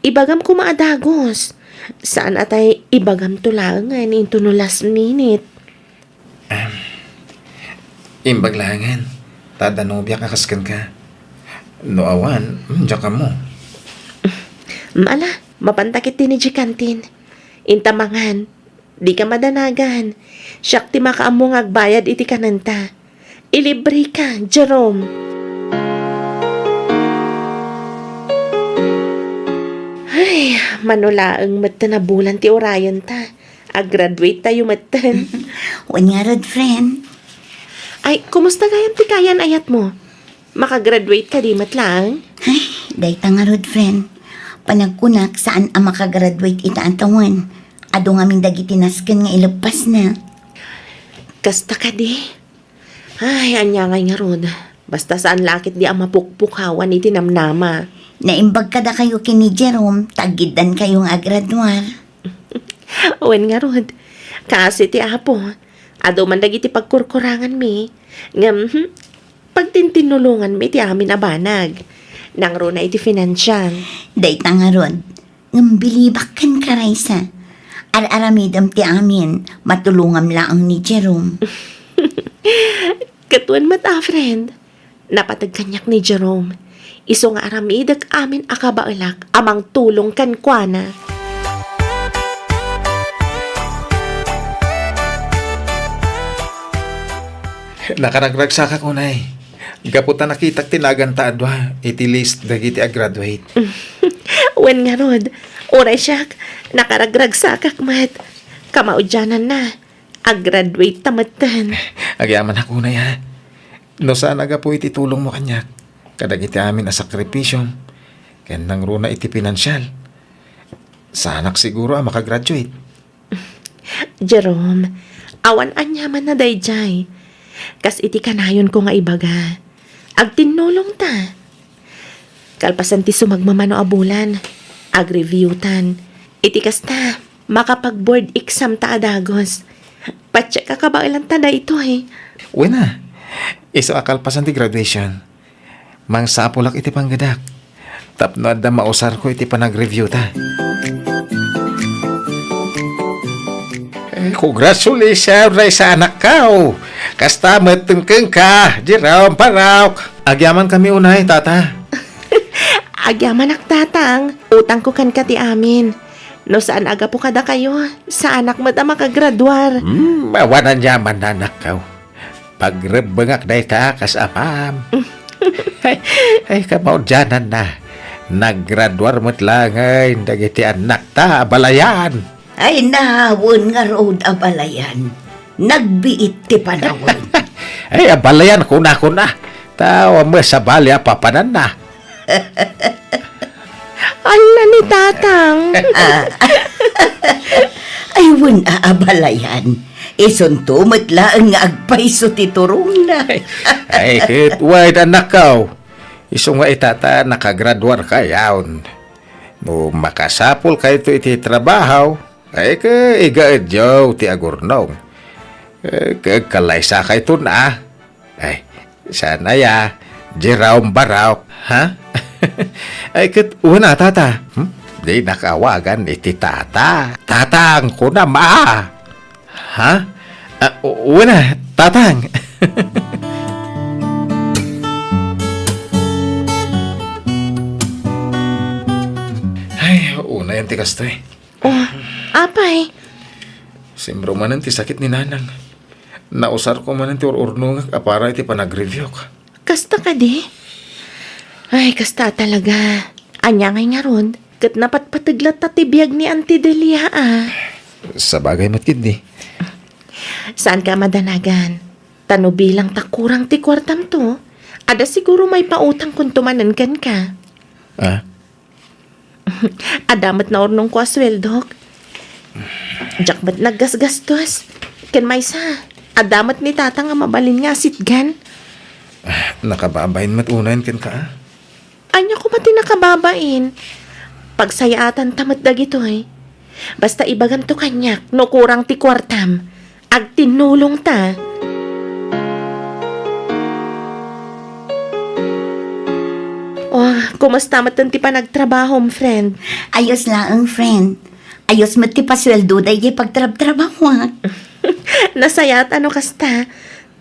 ibagam koma a dagus. Saan a tay ibagamto laengen inton no last minute. Ahem. Imbag laengen, ta adda nobiak a kas kenka. No awan, mm, diak ammo. Mm, ala, mapanta ketdi idiay kantin. Inta mangan, dika madanagan. Siak ti makaammo nga agbayad iti kanenta. Ilibreka, Jerome. Ay, mano laeng metten a bulan ti urayenta. Ag-graduate tayo metten. Wen ngarud, friend. Ay, kumusta gayam ti kayan-ayatmo? Makagraduate kadi met laeng? Ay, dayta ngarud, friend. Panagkunak, saan a makagraduate ita a tawen. Adu ngamin dagiti nasken nga ileppasna. Kasta kadi? Ay, ania ngay ngarud. Basta saan la ketdi a mapukpukawan iti namnama. Naimbag kadakayo ken ni Jerome, ta aggiddankayo nga agraduar. Wen ngarud, kaasi ti Apo, adu man dagiti pagkurkuranganmi, ngem, hmm, pagtintinnulonganmi ti amin a banag. Nangruna iti financial. Dayta ngarud, ngem bilibak kenka, Raisa. Ar-aramidem ti amin, matulongam laeng ni Jerome. Ket wen met a, friend. Napateg kaniak ni Jerome. Isu nga aramidek amin a kabaelak a mangtulong kenkuana. Nakaragragsakak unay. Gapu ta nakitak ti naganta a dua iti list dagiti agraduate. Wen ngarud, uray siak, nakaragragsakak met. Kamaudiananna, agraduate ta metten. Agyamanak unay, ha? No saan a gapu iti tulongmo kaniak, kadagiti amin a sakripisiom, ken nangruna iti pinansial, saanak siguro a makagraduate. Jerome, awan aniamanna daydiay. Kas iti kanayonko nga ibaga, agtinnulongta. Kalpasan ti sumagmamano a bulan, agreviewtan. Iti kasta, makapag-board examta a dagus. Patiek a kabaelanta daytoy. Wen a, isu a kalpasan ti graduation, mangsapulak iti panggedak tapno adda mausarko iti panagreviewta. Eh, congratulations, Raisa, anakko. Kasta met kenka, Jerome, Parok. Agyamankami unay, Tata. Agyamanak, Tatang. Utangko kenka ti amin. No saan a gapu kadakayo, saanak met a makagraduar. Hmm, awan aniamanna, anakko. Pagrebbengak dayta kas amam. Ay, ay, kamaudiananna. Naggraduar met laengen dagiti annakta a balayan. Ay, wen ngarud a balayan. Nagbiit ti panawen. Ay, a balayan, kuna, kuna. Ta awan met sabali a papananna. Ala ni Tatang. Ah. Ay, wen a abalayan. Isunto met laeng nga agpayso ti turongna. Ay, ket wen, annakko. Isu nga itata nakagraduar kayon. No makasapul kayto iti trabaho, ay, ke igaedyo ti agurnong. Eh, ke agkalaysa kayton a. Ay, saan aya, Jerome Barok, ha? Ay, ket una, tata. Hmm? Di nakawagan iti tata. Tatang, kunam, a. Ha? Ah, u-, una, tatang. Ay, una yan ti kastoy. Oh, apay? Simro manen ti sakit ni Nanang. Nausarko manen ti ur-urnongek a para iti panagreviewko. Kasta kadi? Ay, kasta talaga. Ania ngay ngarud? Ket napatpateg latta ti biag ni Auntie Delia, a. Sabagay met ketdi. Saanka a madanagan. Ta no bilang ta kurang ti kuartamto, adda siguro maipautangkonto manen kenka. Ah? Adda met naurnongko a sueldok. Diak met naggasgastos. Ken maysa, adda met ni Tatang a mabalin nga asitgan. Ah, nakababain met unayen kenka, a. Ania koma ti nakababain? Pagsayaatanta met dagitoy. Basta ibaganto kaniak no kurang ti kuartam. Agtinnulongta. Oh, kumusta met ti panagtrabahom, friend? Ayos laeng, friend. Ayos met ti pasueldoda idiay pagtrabtrabahoak. Nasayaat a no kasta.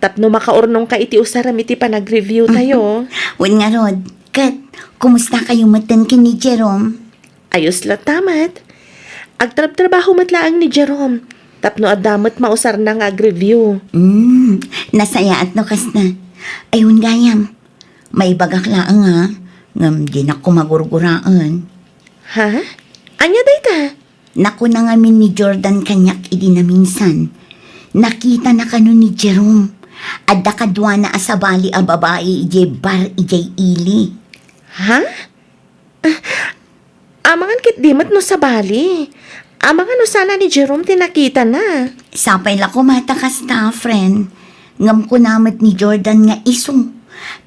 Tapno makaurnongka iti usarem iti panagreviewtayo. Wen ngarud, ket kumusta kayo metten ken ni Jerome? Ayos latta met. Agtrabtrabaho met laeng ni Jerome. Tapno adda met mausarna nga agreview. Hmm, nasayaat no kasta. Ay, wen gayam. Maibagak laeng, a, ngem dinak koma gurguraen. Ha? Ania dayta? Nakuna ngamin ni Jordan kaniak idi naminsan. Nakitana kano ni Jerome. Adda kaduana a sabali a babai idiay bar idiay ili. Ha? Ah, amangan ketdi met no sabali. Amangan no saan a ni Jerome ti nakitana. Sapay la koma ta kasta, friend. Ngem kuna met ni Jordan nga isu.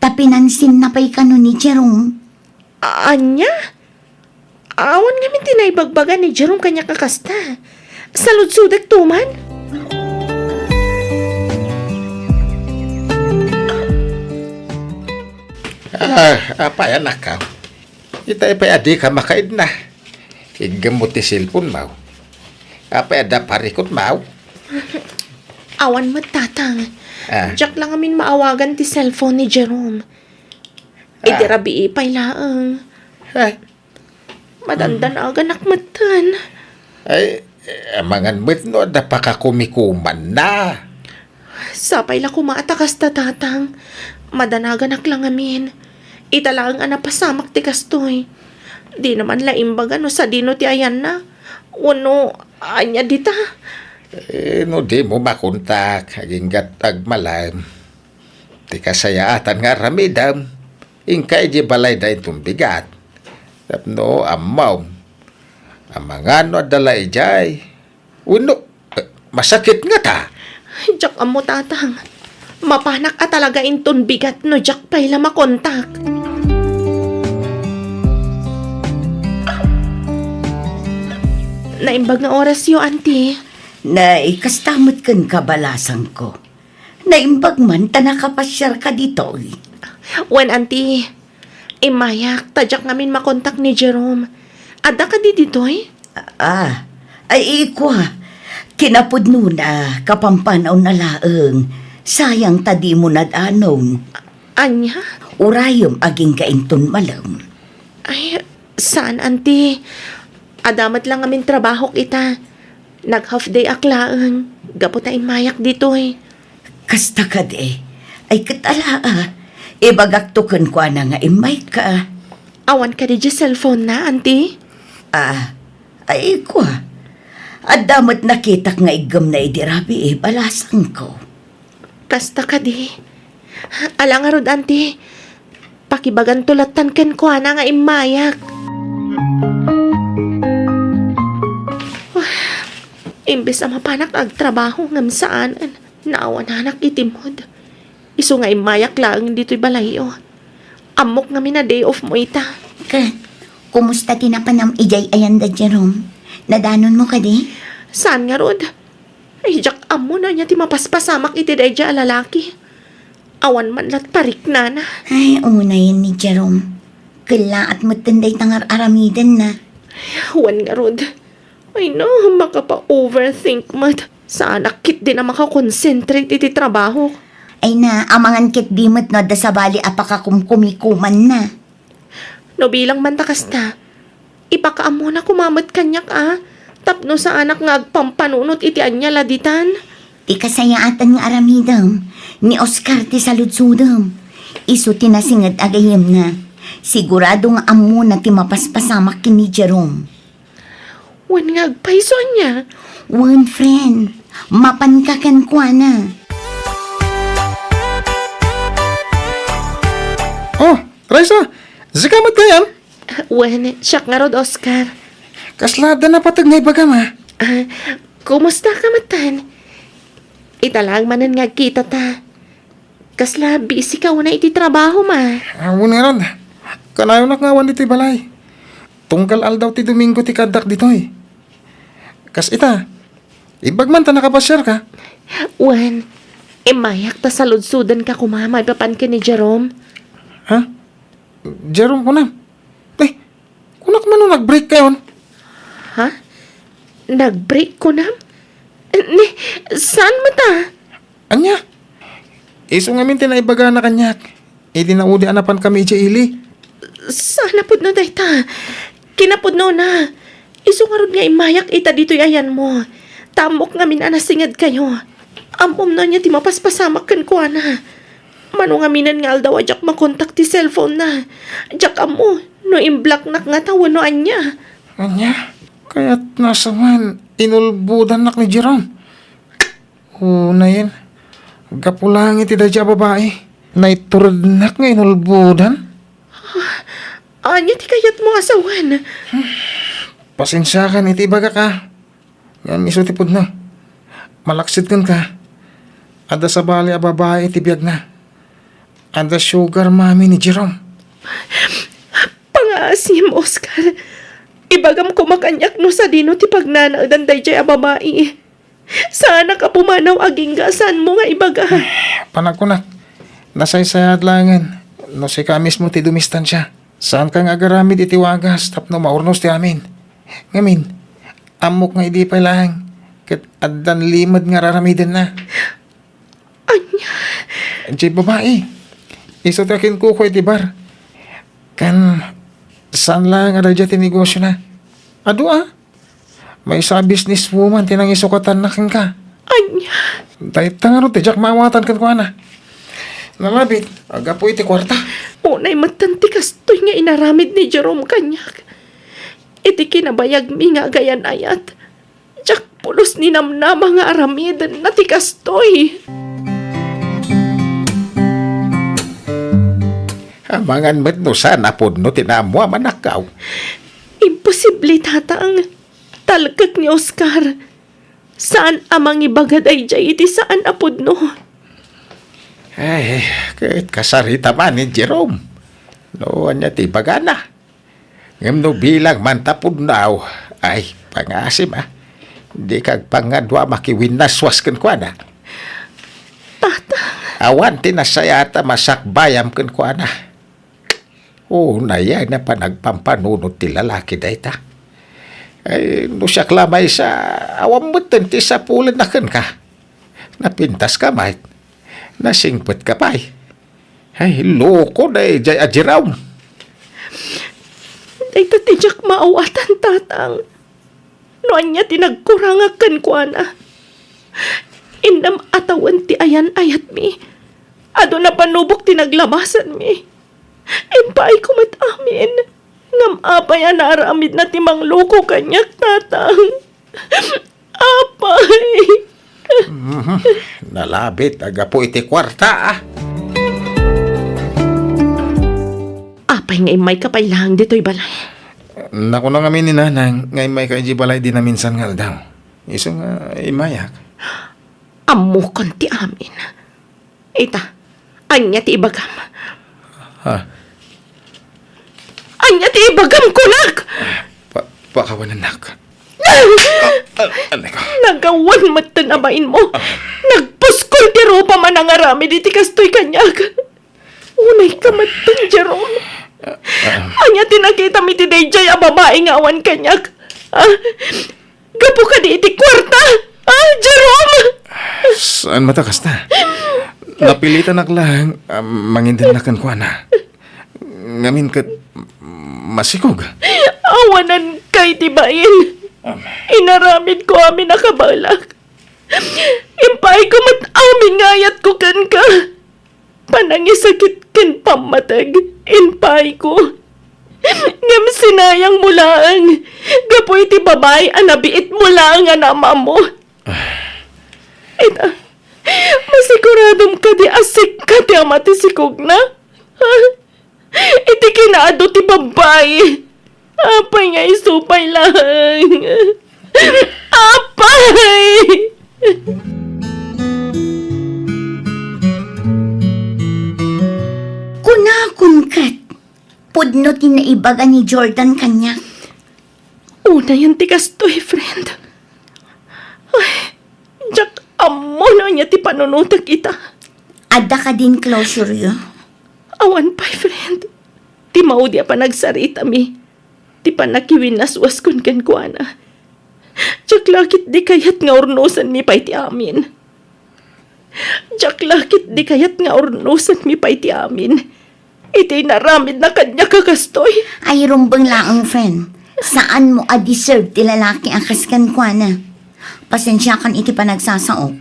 Ta pinansinna pay kano ni Jerome. A-, ania? Awan ngamin ti naibagbaga ni Jerome kaniak a kasta. Saludsodekto man? Ah, apay, anakko? Itay pay a dika makaidna. Iggemmo ti cellphone mo. Apay, adda parikut mo? Awan met, Tatang. Ah. Diak la ngamin maawagan ti cellphone ni Jerome. Idi Ah. rabii pay laeng. Ay. Madandanaganak metten. Ay, amangan met no adda pakakumikumanna. Sapay la koma a ta kasta, Tatang. Madanaganak la ngamin. Ita laeng a napasamak ti kastoy. Dina man la imbaga no sadino ti ayanna. Wenno, ania dita? Eh, no dimo makontak, agingga't agmalem. Ti kasayaatan nga aramidem, inka idiay balayda inton bigat. Tapno ammom, amangan no adda la idiay. Wenno, eh, masakit ngata. Diak ammo, Tatang. Mapanak a talaga inton bigat no diak pay la makontak. Naimbag nga orasyo, Auntie. Nay, kasta met kenka, balasangko. Naimbag man ta nakapasiarka ditoy. Wen, Auntie. Immayak, ta diak ngamin makontak ni Jerome. Adda kadi ditoy? Ah, ay, ikua. Kinapudnona, kapampanawna laeng. Sayang ta dimo nadanon. Ania? Urayem agingga inton malem. Ay, saan, Auntie. Adda met la ngamin trabahok ita. Nag-half day ak laeng, gapu ta immayak ditoy. Kasta kadi. Ay, ket ala, a. Ibagakto kenkuana nga immayka. Awan kadi diay cellphone na, Auntie? Ah, ay, kua. Adda met nakitak nga iggemna idi rabii, balasangko. Kasta kadi. Ala ngarud, Auntie. Pakibaganto lattan kenkuana nga immayak. Imbes a mapanak agtrabaho ngem saanen, naawananak iti mood. Isu nga immayak laeng ditoy balayyo. Ammok ngamin a day off mo ita. Ket, kumusta ti napanam idiay ayan da Jerome? Nadanonmo kadi? Saan ngarud? Ay, diak ammo no ania ti mapaspasamak iti daydiay a lalaki. Awan man lat pariknana. Ay, unayen ni Jerome. Kellaat metten dayta nga ar-aramidenna. Wen ngarud. Ay no, makapa-overthink met. Saanak ketdin a makakonsentrate iti trabaho. Ay na, amangan ketdi met no adda sabali a pakakumkumikumanna. No bilang man ta kasta, ipakaammona koma met kaniak a, tapno saanak nga agpampanunot iti ania la ditan. Ti kasayaatan nga aramidem, ni Oscar ti saludsodem. Isu ti nasinged a gayyemna. Sigurado nga ammona ti mapaspasamak ken ni Jerome. Wen nga agpayso ania? Wen, friend. Mapanka kenkuana. Oh, Raisa, sika met gayam? Wen, siak ngarud, Oscar. Kasla adda napateg nga ibagam, a? Ah, kumusta ka metten? Ita laeng manen nga agkita ta. Kasla busy ka unay iti trabaho, ma? Ah, wen ngarud. Kanayonak nga awan ditoy balay. Tunggal aldaw ti Domingo ti kaaddak ditoy. Kas ita, imbag man ta nakapasiar ka. Wen, immayak ta saludsoden ka koma maipapan ken ni Jerome. Ha? Jerome kunam? Eh, kunak man no nag-break kayon? Ha? Nag-break kunam? Ni, saan met a? Ania? Isu ngamin ti naibagana kaniak. Idi naudi a napankami idiay ili. Saan a pudno dayta? Kinapudnona. Isu ngarud nga immayak ita ditoy ayanmo. Ta ammok ngamin a nasingedkayo. Ammom no ania ti mapaspasamak kenkuana. Mano ngaminen nga aldaw a diak makontak ti cellphone-na. Diak ammo no imblocknak ngata wenno ania. Ania? Kayatna a sawen, inulbodannak ni Jerome. Unayen, gapu laeng iti daydiay a babai, naiturednak nga inulbodan. Ania ti kayatmo a sawen? Pasensiakan iti ibagak a. Ngem isu ti pudno. Malaksid kenka, adda sabali a babai iti biagna. Adda sugar mommy ni Jerome. Pangaasim, Oscar. Ibagam koma kaniak no sadino ti pagnanaedan daydiay a babai. Saanak a pumanaw agingga a saanmo nga ibaga. Panagkunak, nasaysayaat laengen no sika mismo ti dumistansia. Saanka nga agaramid iti wagas tapno maurnos ti amin. Ngamin, ammok nga idi pay laeng ket addan limed nga ar-aramidenna. Ania? Diay babai. Isu ti akinkuko iti bar. Kan, saan laeng a daydiay ti negosiona. Adu a. Maysa a businesswoman ti nangisukatanna kenka. Ania? Dayta ngarud ti diak maawatan kenkuana. Nalabit, aggapu iti kuarta. Unay metten ti kastoy nga inaramid ni Jerome kaniak. Iti kinabayagmi nga agayan-ayat, diak pulos ninamnama nga aramidenna ti kastoy. Amangan met no saan a pudno ti naammo a manakkaw. Imposible, Tatang. Talkek ni Oscar. Saan a mangibaga daydiay iti saan a pudno. Ay, ket kasarita man ni Jerome. No ania ti ibagana? Ngem no bilang man ta pudno, ay, pangaasim a. Dika agpangadua makiwinnaswas kenkuana. Tata. Awan ti nasayaat a masakbayam kenkuana. Unay a panagpampanunot ti lalaki dayta. Ay, no siak la maysa, awan metten ti sapulenna kenka. Napintaska met. Nasingpetka pay. Ay, loko daydiay a Jerome. Dayta ti diak maawatan, Tatang. No ania ti nagkurangak kenkuana. Innem a tawen ti ayan-ayatmi. Adu a panubok ti naglabasanmi. Impaayko met amin. Ngem apay a naaramidna ti mangloko kaniak, Tatang? Apay! Mhm. Nalabit a gapu iti kuarta, a. Apay nga immayka pay laeng ditoy balay? Nakuna ngamin ni Nanang nga immayka idiay balay idi naminsan nga aldaw. Isu nga immayak. Ammokon ti amin. Ita, ania ti ibagam? Ha? Ania ti ibagam, kunak? Pa-, pakawanennak. Ah, ah, anay ko. Nagawan metten a bainmo. Nagpuskol ti rupam a nangaramid iti kastoy kaniak. Unayka metten, Jerome. Ah, ah. Ania ti nakitam iti daydiay a babai nga awan kaniak? Ah, gapu kadi iti kuarta? Ah, Jerome! Saan met a kasta? Napilitanak laeng a mangidenna kenkuana. Ngamin ket masikog. Awananka iti bain. Am. Inaramidko amin a kabaelak. Impaayko met amin nga ayatko kenka. Panangisakit ken pammateg, impaayko. Ngem sinayangmo laeng, gapu iti babai a nabiitmo laeng a naam-ammo. Ita, masiguradom kadi a sika ti ama ti sikogna? Ha? Iti kinaadu ti babai. Apay nga isu pay laeng? Apay! Kunakon ket, pudno ti naibaga ni Jordan kaniak. Unayen ti kastoy, friend. Ay, diak ammo no ania ti panunotek ita. Adda kadin closure-yo? Awan pay, friend. Ti maudi a panagsaritami, ti pannakiwinnaswaskon kenkuana. Diak la ketdi kayat nga urnosenmi pay ti amin. Diak la ketdi kayat nga urnosenmi pay ti amin iti inaramidna kaniak a kastoy. Ay, rumbeng laeng, friend. Saanmo a deserve ti lalaki a kas kenkuana. Pasensiakan iti panagsasaok.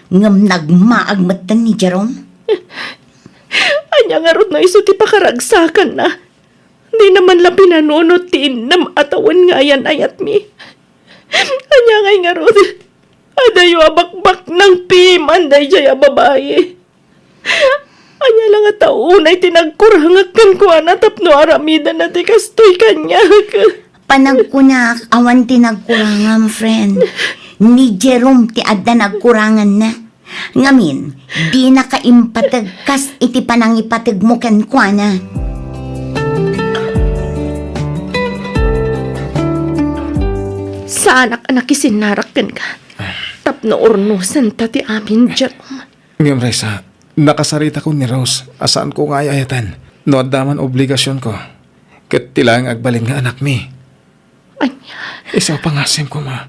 Ngem nagmaag metten ni Jerome. Ania ngarud no isu ti pakaragsakanna? Dina man la pinanunot ti innem a tawen nga ayan-ayatmi. Ania ngay ngarud? Adayo a bakbaknang piman daydiay a babai. Ania la ngata unay ti nagkurangak kenkuana tapno aramidenna ti kastoy kaniak? Panagkunak, awan ti nagkurangam, friend. Ni Jerome ti adda nagkuranganna. Ngamin, dinaka impateg kas iti panangipategmo kenkuana. Saanak a nakisinnarak kenka tapno urnosenta ti amin, Jerome. Ngem, Raisa, nakasaritakon ni Rose a saanko nga ay-ayaten no adda man obligasionko ket ti laeng agbalin nga anakmi. Ania? Isu a pangasim koma,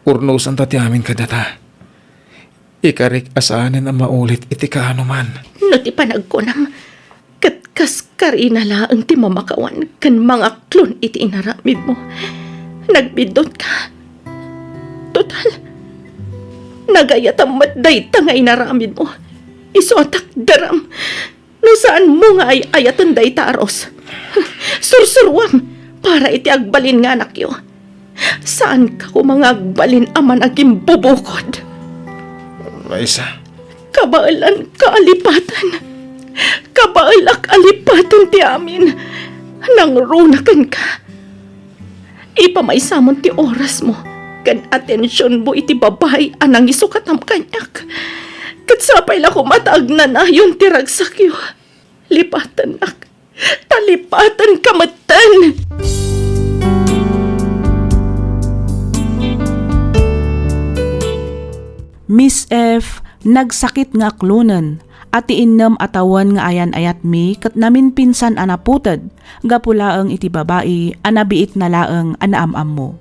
urnosenta ti amin kadata. Ikarik a saanen a maulit iti kaanoman. No ti panagkunam, ket kas karina laeng ti mamakawan ken mangaklon iti inaramidmo. Nagbiddutka. Total, nagayatam met dayta nga inaramidmo. Isu a takderam. No saanmo nga ay-ayaten dayta a Rose, sursuruam para iti agbalin nga anakyo. Saanka koma nga agbalin a managimbubukod. Raisa. Kabaelanka a lipaten. Kabaelak a lipaten ti amin. Nangruna kenka. Ipamaysamon ti orasmo ken atensionmo iti babai a nangisukatam kaniak. Ket sapay la koma ta agnanayon ti ragsakyo. Lipatennak, ta lipatenka metten. Miss F, nagsakit nga aklonen a ti innem a tawen nga ayan-ayatmi ket naminpinsan a naputed gapu laeng iti babai a nabiitna laeng a naam-ammo.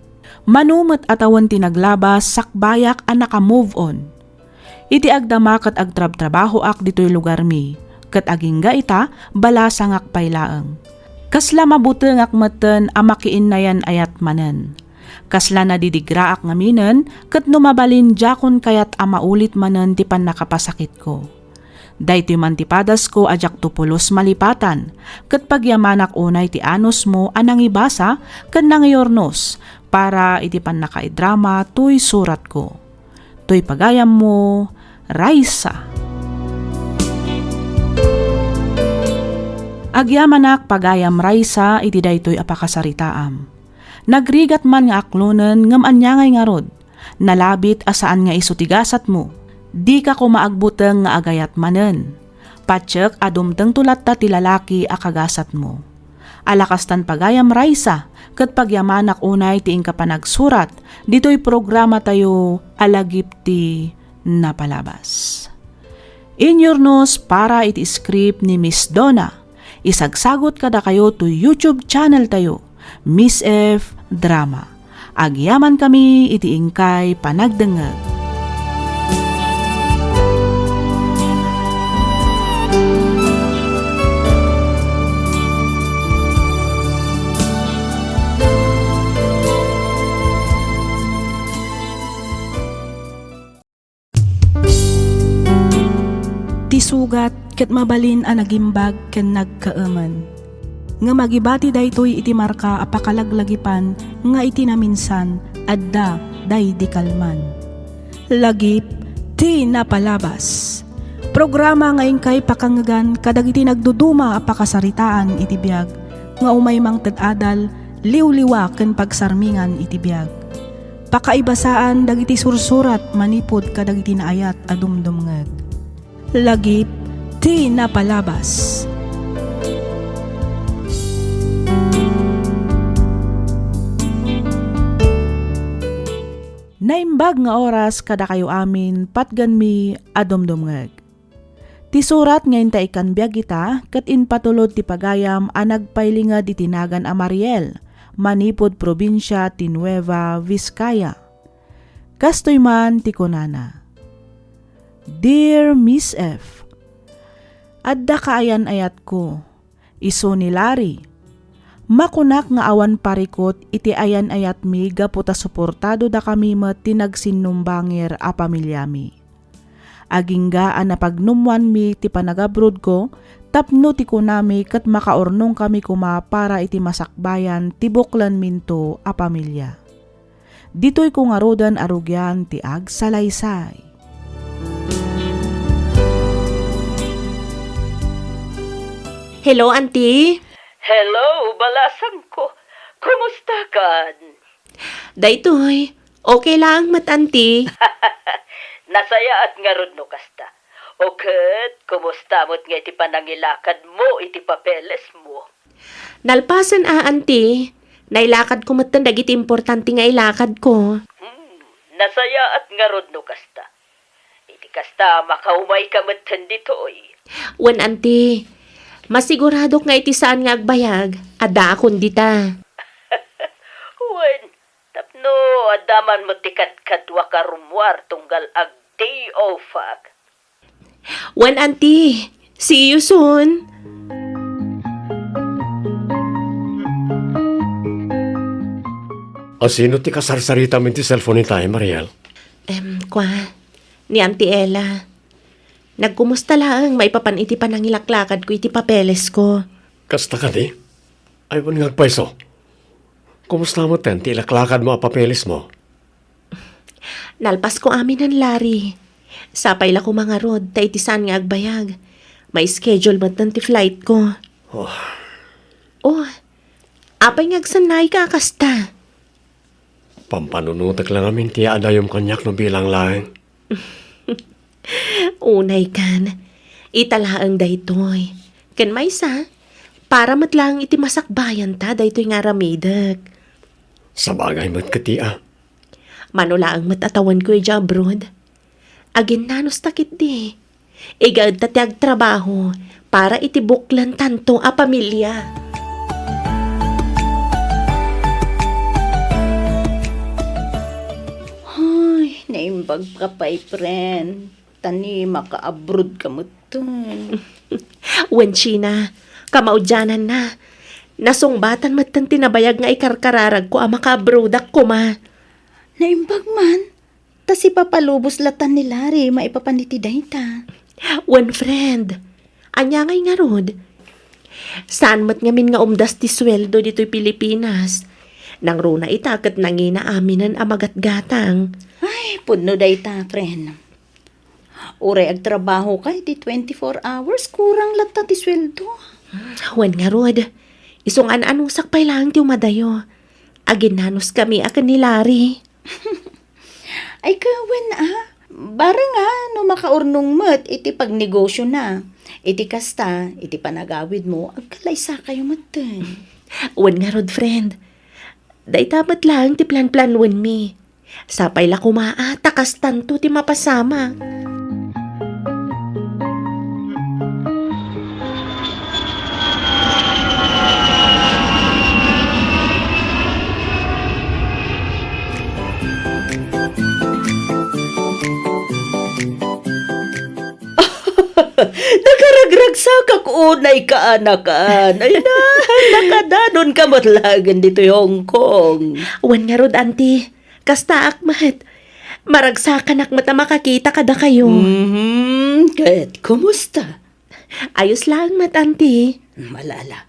Mano met a tawen ti naglabas, sakbayak a naka-move on. Iti agdama ket agtrabtrabahoak ditoy lugarmi, ket agingga ita, balasangak pay laeng. Kasla mabutengak metten a makiinnayan-ayat manen. Kasla nadidigraak ngaminen, ket no mabalin, diakon kayat a maulit manen ti pannakapasakitko. Daytoy man ti padasko a diakto pulos malipatan, ket pagyamanak unay ti anusmo a nangibasa ken nangiurnos para iti pannakaidrama toy suratko. Toy pagayammo, Raisa. Agyamanak, pagayam Raisa, iti daytoy a pakasaritaam. Nagrigat man nga aklonen, ngem ania ngay ngarud? Nalabit a saan nga isu ti gasatmo. Dika koma agbuteng nga agayat manen. Patiek a dumtengto latta ti lalaki a kagasatmo. Ala kastan pagayam, Raisa, ket pagyamanak unay ti inka panagsurat ditoy programatayo a Lagip ti Napalabas. Inyurnos para iti script ni Miss Donna. Isagsagot kadakayo to YouTube channel tayo, Miss F Drama. Agyamankami iti inkay panagdengngeg. Ti sugat ket mabalin a nagimbag ken nagkaemen. Ngem agibati daytoy iti marka a pakalaglagipan nga iti naminsan adda daydi kalman. Lagip ti Napalabas. Programa nga inkay pakangngegan kadagiti nagduduma a pakasaritaan iti biag nga umay mangted adal, liwliwa ken pagsarmingan iti biag. Pakaibasaan dagiti sursurat manipud kadagiti naayat a dumdumngeg. Lagip ti Napalabas. Naimbag nga oras kadakayo amin, patgenmi a dumdumngeg. Ti surat nga inta ikkan biag ita ket impatulod ti pagayam a nagpailinged iti nagan a Mariel, manipud probinsia ti Nueva Vizcaya. Kastoy man ti kunana, "Dear Miss F, adda kaayan-ayatko, isu ni Larry. Makunak nga awan parikut iti ayan-ayatmi gapu ta suportadodakami met ti nagsinnumbangir a pamiliami. Agingga a napagnummoanmi ti panagabrodko tapno ti kunami ket makaurnongkami koma para iti masakbayan ti buklenminto a pamilia. Ditoyko ngaruden a rugian ti agsalaysay." Hello, Auntie. Hello, balasangko. Kumustakan? Daytoy, okay laeng met, Auntie. Nasayaat ngarud no kasta. O ket, kumusta met nga iti panangilakadmo iti papelesmo? Nalpasen a, Auntie. Nailakadko metten dagiti importante nga ilakadko. Hmm, nasayaat ngarud no kasta. Iti kasta, makaumayka metten ditoy. Wen, Auntie. Masiguradok nga iti saan nga agbayag, addaakon dita. Wen, tapno adda man met ti kadkaduak a rummuar tunggal ag-day off-ak. Wen, Auntie. See you soon. A sino ti kasarsaritam iti cellphone ita, Mariel? Em, kua, ni Auntie Ella. Nagkumusta laeng maipapan iti panangilaklakadko iti papelesko. Kasta kadi? Ay, wen nga agpayso. Kumusta metten ti ilaklakadmo a papelesmo? Nalpasko aminen, Larry. Sapay la koma ngarud, ta iti saan nga agbayag, ma-schedule metten ti flightko. Oh. Oh, apay nga agsannayka a kasta? Pampanunotek la ngamin ti yaadayom kaniak no bilang laeng. Unaykan, ita laeng daytoy. Ken maysa, para met laeng iti masakbayanta daytoy nga aramidek. Sabagay met ketdi a. Mano laeng met a tawenko idiay abroad. Aginnanusta ketdi. Igaedta ti agtrabaho para iti buklentanto a pamilia. Ay, naimbagka pay, friend. Ta ni maka-abroad ka metten. Wen, Sheena, kamaudiananna. Nasungbatan metten ti nabayag nga ikarkararagko a maka-abroadak koma. Naimbag man. Ta sipapalubos latta ni Larry maipapan iti dayta. Wen, friend, ania ngay ngarud? Saan met ngamin nga umdas ti sueldo ditoy Pilipinas. Nangruna ita ket nangina aminen a magatgatang. Ay, pudno dayta, friend. Uray agtrabahoka iti twenty-four hours, kurang latta ti sueldo. Wen ngarud, isu nga an-anusak pay laeng ti umadayo. Aginnanuskami a ken ni Larry. Ay, kawen, ah. Bareng, ah, no makaurnong met iti pagnegosiona. Iti kasta, iti panagawidmo, agkalaysakayo metten. Wen ngarud, friend. Dayta met laeng ti planplanwenmi. Sapay la koma a ta kastanto ti mapasamak. Nakaragragsakak unay kaanakan. Ay na, nakadanonka met laengen ditoy Hong Kong. Wen ngarud, Auntie. Kastaak met. Maragsakanak met a makakita kadakayo. Mhm, ket kumusta? Ayos laeng met, Auntie. Malala.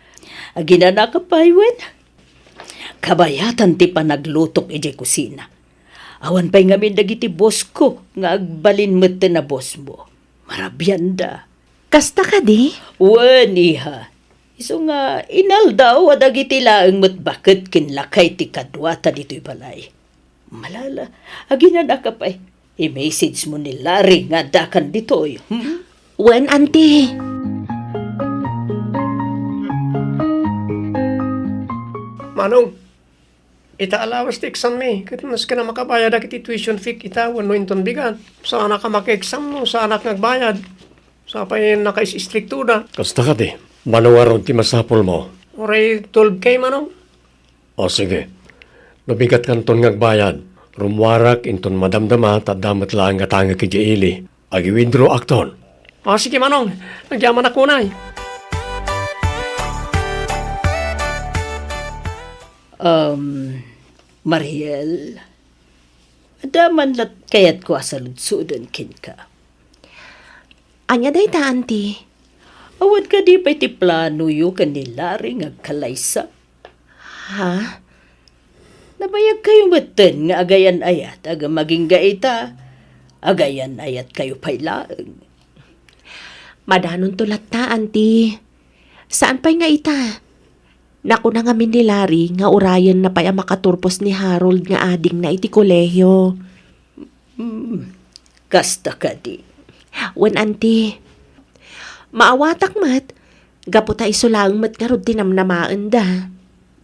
Aginanaka pay, wen? Kabayatan ti panaglutok idiay kusina. Awan pay ngamin dagiti boss ko nga agbalin metten a boss mo. Marabianda. Kasta kadi? Wen, iha. Isu nga inaldaw a dagiti laeng met baket ken lakay ti kaduata ditoy balay. Malala, aginanaka pay. I-message mo ni Larry nga addakan ditoy. Hmm? Wen, Auntie. Manong, ita allowance ti exam mi, ket maski na makabayadak iti tuition fee ita wenno inton bigat. Saanak a maki-exam no saanak nga agbayad. Sapay naka-istriktoda. Kasta kadi, mano ngarud ti masapulmo? Uray twelve K, Manong. O sige, no bigatkanton nga agbayad, rummuarak inton madamdama ta adda met laeng nga tangek idiay ili. Agi-withdraw akton. O sige, Manong, agyamanak unay. Um, Mariel, adda man lat kayatko a saludsoden kenka. Ania dayta, Auntie? Awan kadi pay ti planoyo ken ni Larry nga agkalaysa? Ha? Nabayagkayo metten nga agayan-ayat, agmagingga ita, agayan-ayatkayo pay laeng. Madanonto latta, Auntie. Saan pay nga ita? Nakuna ngamin ni Larry nga urayenna pay a makaturpos ni Harold nga adingna iti kolehio. Hmm, kasta kadi. Wen, Auntie. Maawatak met, gapu ta isu laeng met ngarud ti namnamaenda.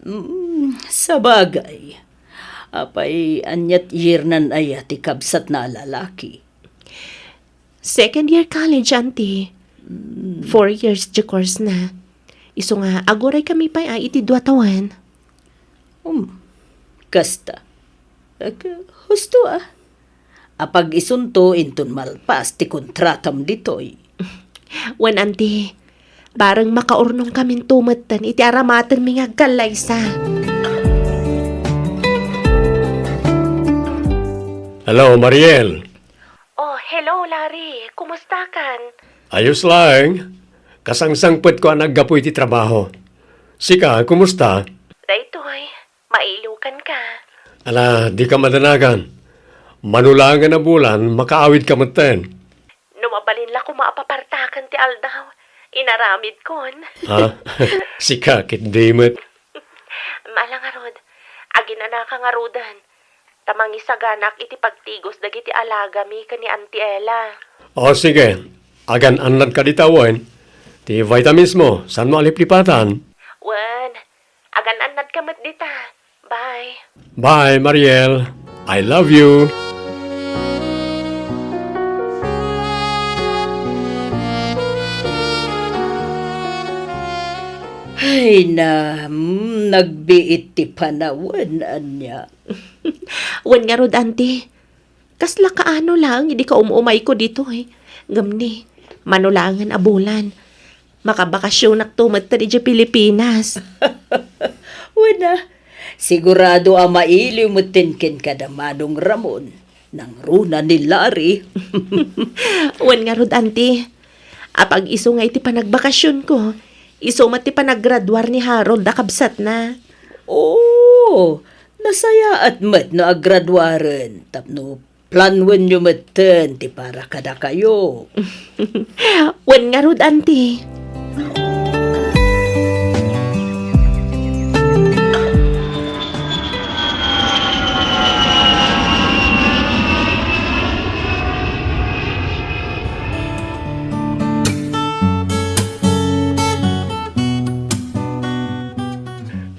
Hmm, sabagay. Apay, aniat yearnan aya ti kabsatna a lalaki? Second year college, Auntie. Hmm. Four years ti course na. Isu nga, aguray kami pay a iti dua tawen. Um, kasta. Ag-, husto, ah. Apag-isunto inton malpas ti kontratam ditoy. Wen, Auntie, bareng makaurnong kaminto metten iti aramatenmi nga agkalaysa. Hello, Mariel. Oh, hello, Larry. Kumustakan? Ayos laeng. Kasangsangpetko a naggapu iti trabaho. Sika, kumusta? Daytoy, mailukan ka. Ala, dika madanagan. Mano laengen a bulan, makaawidka metten. No mabalin la koma a papartaken ti aldaw, inaramidkon. Ha? Sika, ket di met. Ala ngarud, aginanaka ngaruden. Ta mangisaganak iti pagtigos dagiti alagami ken ni Auntie Ella. O, sige. Agan-annadka dita wen. Ti vitamins mo, saanmo a liplipatan? Wen, agan-annadka met dita. Bye. Bye, Mariel. I love you. Ay, na, mm, nagbiit ti panawen, ania. Wen ngarud, Auntie, kasla kaano laeng idi kaum-umayko ditoy. Ngem ni, mano laengen a bulan, makabakasionakto metten idiay Pilipinas. Wen a, sigurado a mailiw metten kenka da Manong Ramon. Nangruna ni Larry. Wen ngarud, Auntie. Apag-isu nga iti panagbakasionko, isu met ti panaggraduar ni Harold a kabsatna. Oo, nasayaat met no aggraduaren tapno planwenyo metten ti para kadakayo. Wen ngarud, Auntie.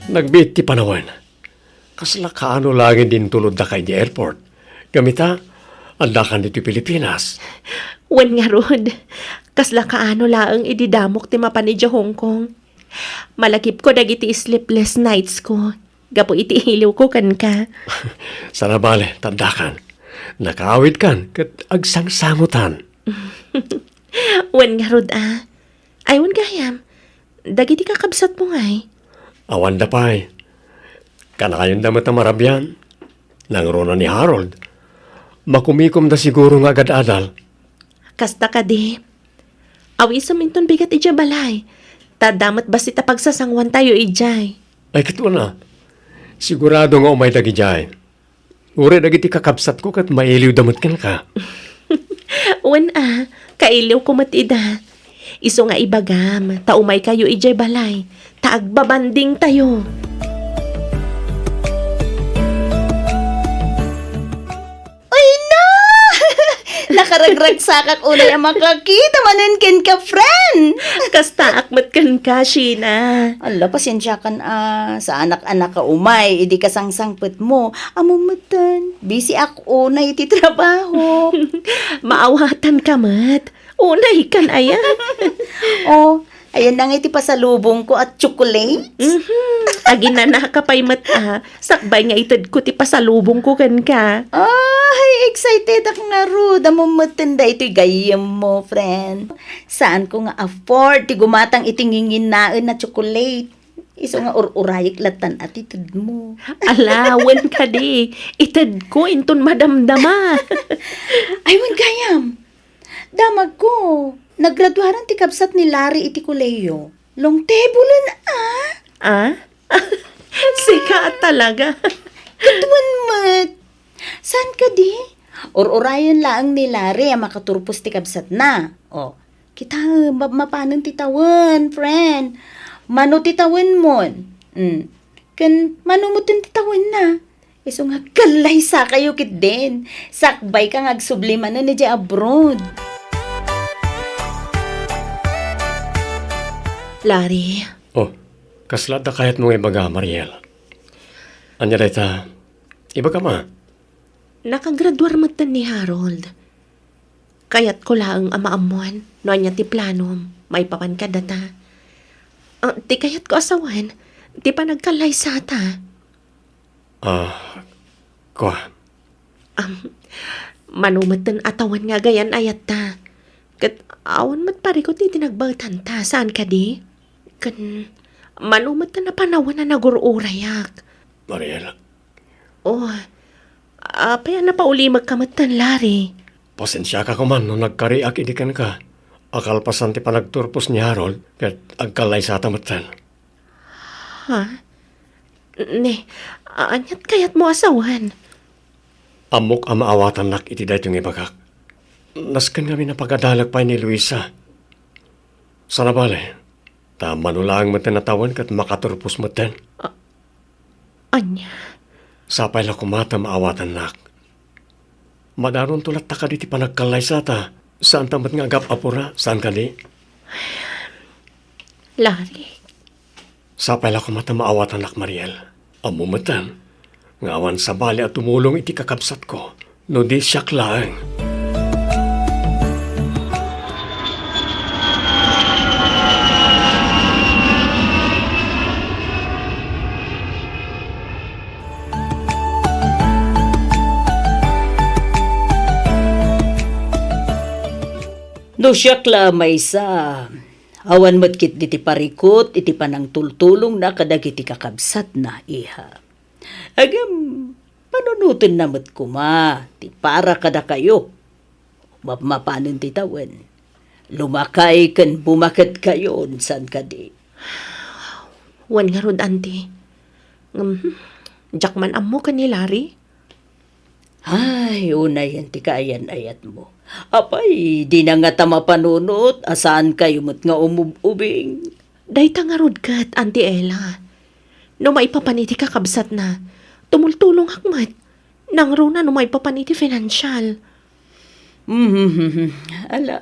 Nagbiit ti panawen. Kasla kaano laeng idi intulodda ka idiay airport? Ngem ita, addakan ditoy Pilipinas. Wen ngarud, kasla kaano laeng idi damok ti mapan idiay Hong Kong. Malagipko dagiti sleepless nights ko, gapu iti iliwko kenka. Saan a bale, ta addakan. Nakaawidkan ket agsangsangotan. Wen ngarud a. Ay, wen gayam, dagiti kakabsatmo ngay? Awanda pay. Kanayonda met a marabian. Nangruna ni Harold. Makumikomda siguro nga agad-adal. Kasta kadi. Awisem inton bigat idiay balay. Ta adda met bassit a pagsasangoantayo idiay. Ay, ket wen a. Sigurado nga umay dagidiay. Uray dagiti kakabsatko ket mailiwda met kenka. Wen a, kailiwko met ida. Isu nga ibagam, ta umaykayo idiay balay, ta agbabandingtayo. Uy, no! Nakaragragsakak unay a makakita manen kenka, friend! Kastaak met kenka, Sheena. Ala, pasensiakan a, saanak a nakaumay idi kasangsangpetmo. Ammom metten, bisiak unay iti trabaho. Maawatanka met. Unaykan aya. Oh, ayan na nga iti pasalubongko a chocolate. Mhm. Aginanaka pay met a, sakbay nga itedko ti pasalubongko kenka. Ay, excitedak ngarud. Ammom metten daytoy gayyemmo, friend. Saanko nga afford ti gumatang iti nginginnaen a chocolate. Isu nga ur-urayek lattan a ti tedmo. Ala, wen kadi, itedko inton madamdama. Ay, wen gayam. Damagko, naggraduaran ti kabsat ni Larry iti kolehiyo. Long table-en a. Ah? Sika talaga. Ket wen met. Saan kadi? Ur-urayen laeng ni Larry a makaturpos ti kabsatna. O, kitaem, mapmapanen ti tawen, friend. Mano ti tawenmon? Mm. Ken mano metten ti tawenna? Isu nga agkallaysakayo ketdin. Sakbayka nga agsubli manen idiay abroad. Larry. Oh, kasla adda kayatmo nga ibaga, Mariel? Ania dayta? Ibagam a. Nakagraduar metten ni Harold. Kayatko laeng a maammuan no ania ti planom maipapan kadata. Ah, ti kayatko a sawen, ti panagkallaysata. Ah, kua. Am, mano metten a tawen nga agayan-ayatta. Ket awan met parikut iti nagbaetanta, saan kadi? Ken mano metten a panawen a nagur-urayak. Mariel. Oh, apay a napaulimekka metten, Larry? Pasensiaka koman no nagkariak idi kenka. Akalpasan ti panagturpos ni Harold, ket agkallaysata metten. Ha? Ne, aniat kayatmo a sawen? Ammok a maawatannak iti daytoy nga ibagak. Nasken ngamin a pagadalek pay ni Luisa. Saan a bale, ta mano laeng metten a tawen ket makaturpos metten. A-, ania? Sapay la koma ta maawatannak. Madaronto latta kadi ti panagkallaysata. Saanta met nga agap-apura, saan kadi? Larry. Sapay la koma ta maawatannak, Mariel. Ammom metten nga awan sabali a tumulong iti kakabsatko no di siak laeng. No siak la a maysa, awan met ketdi ti parikut iti panangtultulongna kadagiti kakabsatna, iha. Ngem, panunotenna met koma ti para kadakayo. Mapmapanen ti tawen, lumakay ken bumaketkayon, saan kadi? Wen ngarud, Auntie. Ngem, diak man ammo ken ni Larry. Ay, unayen ti kaayan-ayatmo. Apay, dina ngata mapanunot a saankayo met nga umub-ubing? Dayta ngarud ket, Auntie Ella. No maipapan iti kakabsatna, tumultulongak met. Nangruna no maipapan iti financial. Mhm, ala,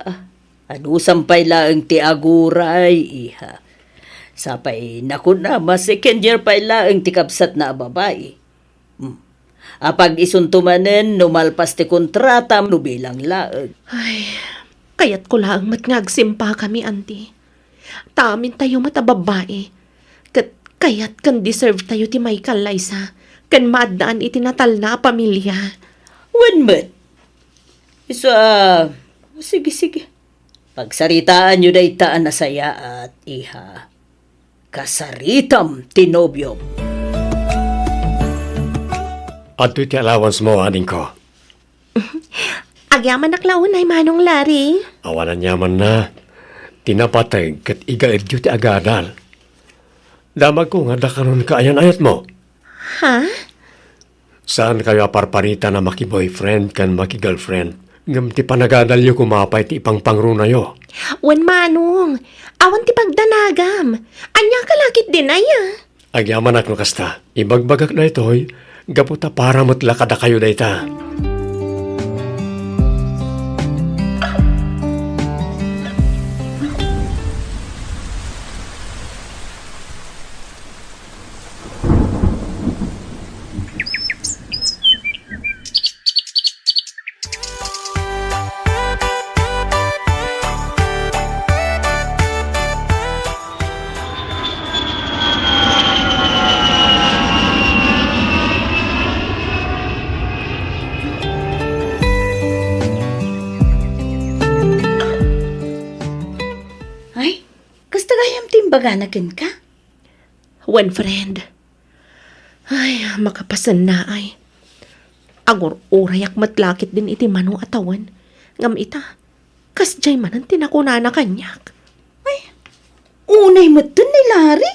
anusam pay laeng ti aguray, iha. Sapay nakunam a second year pay laeng ti kabsatna a babai. Hmm. Apag-isunto manen no malpas ti kontratam no bilang laeng. Ay, kayatko laeng met nga agsimpakami, Auntie. Ta amintayo met a babbai. Ket kayat ken deserve tayo ti maikallaysa ken maaddaan iti natalna a pamilia. Wen met. Isu a, sige, sige. Pagsaritaanyo dayta a nasayaat, iha. Kasaritam ti nobiom. Adtoy ti allowance mo, adingko. Agyamanak la unay, Manong Larry. Awan aniamanna. Ti napateg ket igaedyo ti agadal. Damagko nga dakaron ka ayan-ayatmo. Ha? Saankayo a parparitan a maki-boyfriend ken maki-girlfriend, ngem ti panagadalyo koma pay ti ipangpangrunayo. Wen, Manong, awan ti pagdanagam. Ania ka la ketdin aya? Agyamanak no kasta. Ibagbagak daytoy, gapu ta para met la kadakayo dayta. Ay, kasta gayam ti imbagana kenka? Wen, friend. Ay, makapasennaay. Agur-urayak met la ketdin iti mano a tawen. Ngem ita, kasdiay manen ti nakunana kaniak. Ay, unay metten ni Larry?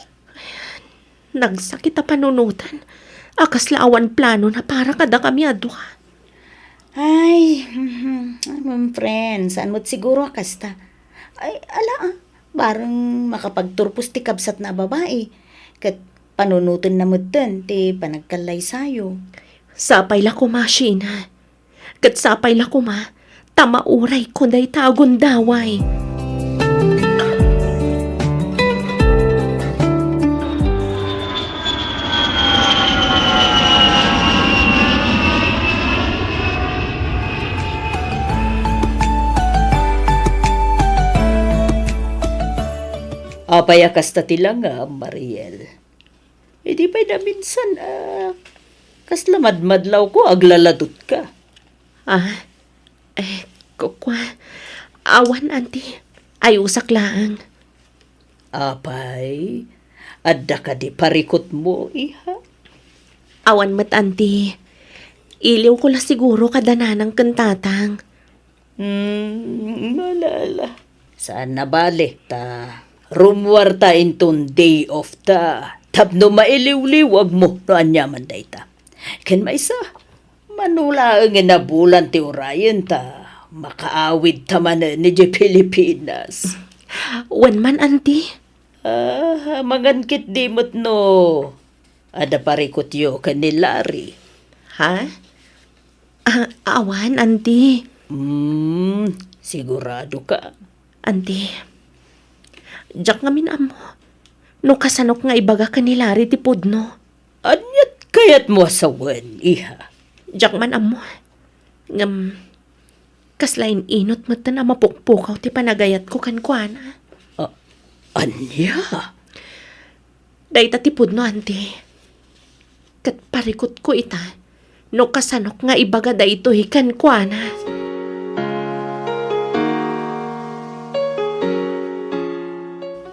Nagsakit a panunoten a kasla awan planona para kadakami a dua. Ay, mhm, friend, saan met siguro a kasta. Ay, ala, ah. Bareng makapagturpos ti kabsatna a babai, ket panunotenna metten ti panagkallaysayo. Sapay la koma, Sheena. Ket sapay la koma ta maurayko dayta a gundaway. Apay a kasta ti langam, Mariel? Idi pay naminsan, ah, kasla madmadlawko, aglaladutka. Ah, eh, ku-, kua, awan, Auntie. Ayusak laeng. Apay, adda kadi parikutmo, iha? Awan met, Auntie. Iliwko la siguro kada nanang ken tatang. Hmm, ala, ala. Saan a bale, ta rummuarta inton day off ta tapno mailiwliwagmo no aniaman dayta. Ken maysa, mano laengen a bulan ti urayen ta makaawidta manen idiay Pilipinas. Wen man, Auntie. Ah, amangan ketdi met no adda parikutyo ken ni Larry. Ha? Ah, awan, Auntie. Hmm, sigurado ka? Auntie, diak ngamin ammo no kasanok nga ibaga ken ni Larry ti pudno. Aniat kayatmo a sawen, iha? Diak man ammo. Ngem, kasla in-inut metten a mapukpukaw ti panagayatko kenkuana. Ah, ania? Dayta ti pudno, Auntie. Ket parikutko ita no kasanok nga ibaga daytoy kenkuana.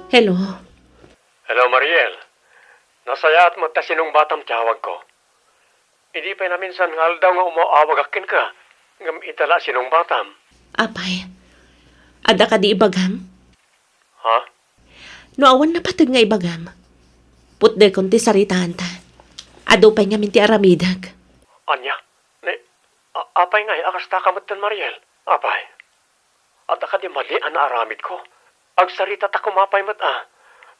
Hello? Hello, Mariel. Nasayaat met ta sinungbatam ti awagko. Idi pay naminsan nga aldaw nga umaw-awagak kenka, ngem ita la a sinungbatam. Apay, adda kadi ibagam? Ha? No awan napateg nga ibagam, putdekon ti saritaanta. Adu pay ngamin ti aramidek. Ania? Ni, a-, apay ngay a kastaka metten, Mariel? Apay? Adda kadi madi a naaramidko? Agsarita ta koma pay met a.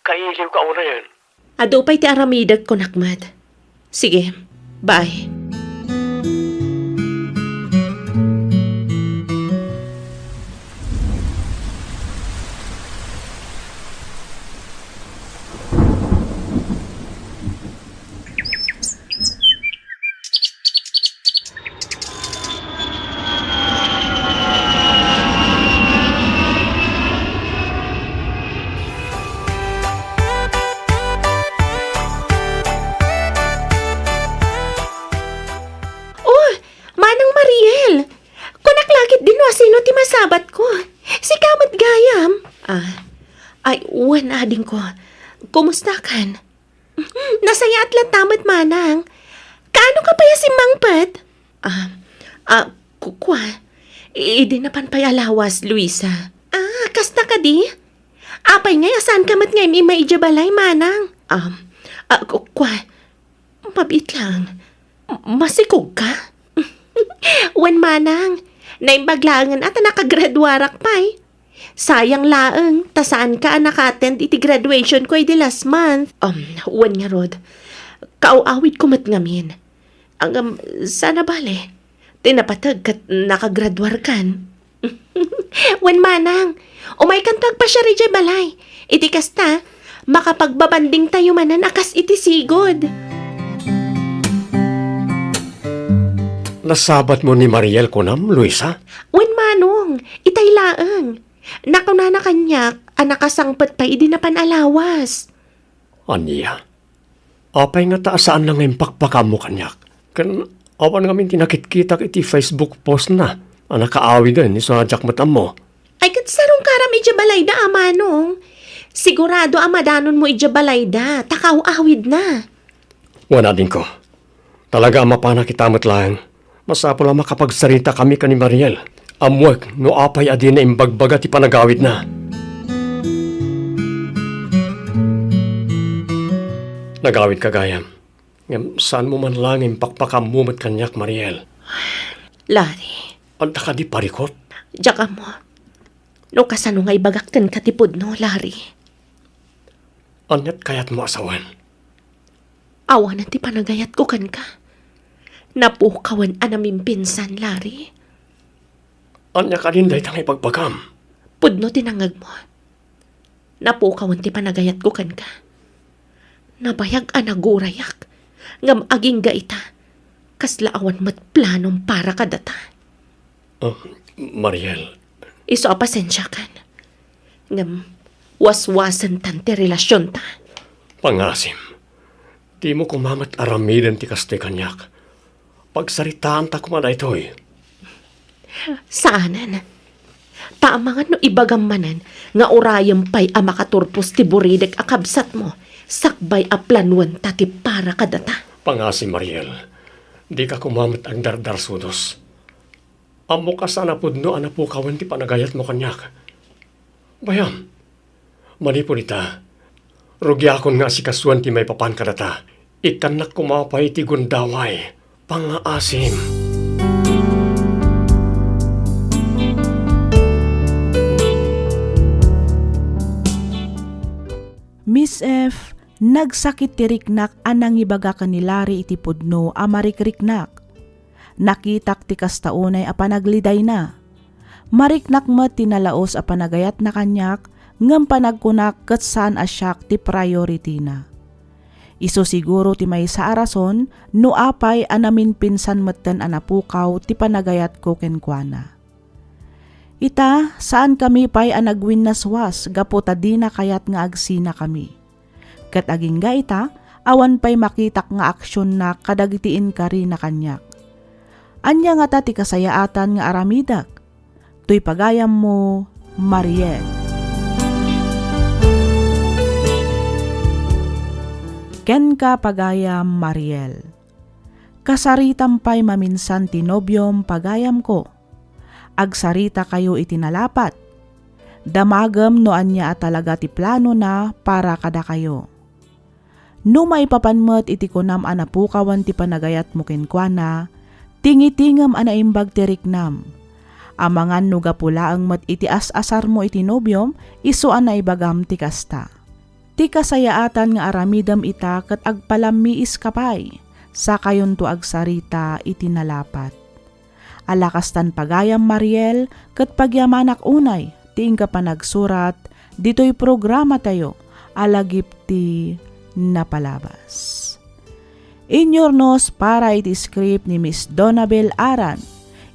Kailiwka unayen. Adu pay ti aramidek, kunak met. Sige, bye. Wen, adingko, kumustakan? Nasayaat latta met, manang. Kaano ka pay a simmangpet? Ah, ah, ku-, kua, i-, idi napan pay a lawas, Luisa. Ah, kasta kadi? Apay ngay a saanka met nga im-immay idiay balay, manang? Um, ah, ku-, kua, mabiit lang. M-, masikog ka? Wen, manang, naimbag laengen a ta nakagraduarak pay. Sayang laeng, ta saanka a naka-attend iti graduation ko idi last month. Um, wen ngarud, kaaw-awidko met ngamin. Ngem, saan a bale, ti napateg ket nakagraduarkan. Wen, manang, umaykanto agpasiar idiay balay. Iti kasta, makapagbabandingtayo manen a kas iti sigud. Nasabatmo ni Mariel kunam, Luisa? Wen, manong, itay laeng. Nakunana kaniak a nakasangpet pay idi napan a lawas. Ania? Apay ngata a saanna nga impakpakaammo kaniak? Ken awan ngamin ti nakitkitak iti Facebook post na a nakaawiden isu a diak met ammo. Ay, ket sarungkaram idiay balayda a manong. Sigurado a madanonmo idiay balayda, ta kaaw-awidna. Wen, adingko. Talaga a mapanak ita met laeng. Masapul a makapagsaritakami ken ni Mariel. Ammoek no apay a dina imbagbaga ti panagawidna. Nagawidka gayam. Ngem saanmo man laeng impakpakaammo met kaniak, Mariel. Larry. Adda kadi parikut? Diak ammo no kasano nga ibagak kenka ti pudno, Larry. Aniat kayatmo a sawen? Awanen ti panagayatko kenka. Napukawen a namimpinsan, Larry. Ania kadin dayta nga ibagbagam? Pudno ti nangngegmo. Napukawen ti panagayatko kenka. Nabayag a nagurayak, ngem agingga ita, kasla awan met planom para kadata. Ah, Mariel. Isu a pasensiakan. Ngem, waswasentan ti relasionta. Pangasim, dimo koma met aramiden ti kastoy kaniak. Pagsaritaanta koma daytoy. Saanen. Ta amangan no ibagam manen nga urayem pay a makaturpos ti buridek a kabsatmo, sakbay a planuenta ti para kadata. Pangasim, Mariel, dika koma met agdardarsudos. Ammok a saan a pudno a napukawen ti panagayatmo kaniak. Bayam, manipud ita, rugiakon nga asikasuen ti maipapan kadata. Ikkannak koma pay ti gundaway. Pangaasim. Miss F, nagsakit ti riknak a nangibaga ken ni Larry iti pudno a marikriknak. Nakitak ti kasta unay a panaglidayna. Mariknak met ti nalaus a panagayatna kaniak, ngem panagkunak ket saan a siak ti priority-na. Isu siguro ti maysa a rason no apay a namimpinsan metten a napukaw ti panagayatko kenkuana. Ita, saankami pay a nagwinnaswas gapu ta dina kayat nga agsinakami. Ket agingga ita, awan pay makitak nga aksionna kadagiti inkarina kaniak. Ania ngata ti kasayaatan nga aramidek? Toy pagayammo, Mariel. Kenka, pagayam Mariel. Kasaritam pay maminsan ti nobiom, pagayamko. Agsaritakayo iti nalapat. Damagem no ania a talaga ti planona para kadakayo. No maipapan met iti kunam a napukawan ti panagayatmo kenkuana, tingitingem a naimbag ti riknam. Amangan no gapu laeng met iti as-asarmo iti nobiom, isu a naibagam ti kasta. Ti kasayaatan nga aramidem ita ket agpalammiiska pay, sakayonto agsarita iti nalapat. Ala kastan pagayam, Mariel, ket pagyamanak unay ti inka panagsurat ditoy programatayo a Lagip ti Napalabas. Inyurnos para iti script ni Miss Donabel Aran.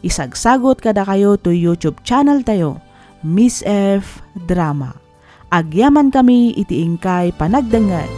Isagsagut kadakayo toy YouTube channel tayo, Miss F Drama. Agyamankami iti inkay panagdengngeg.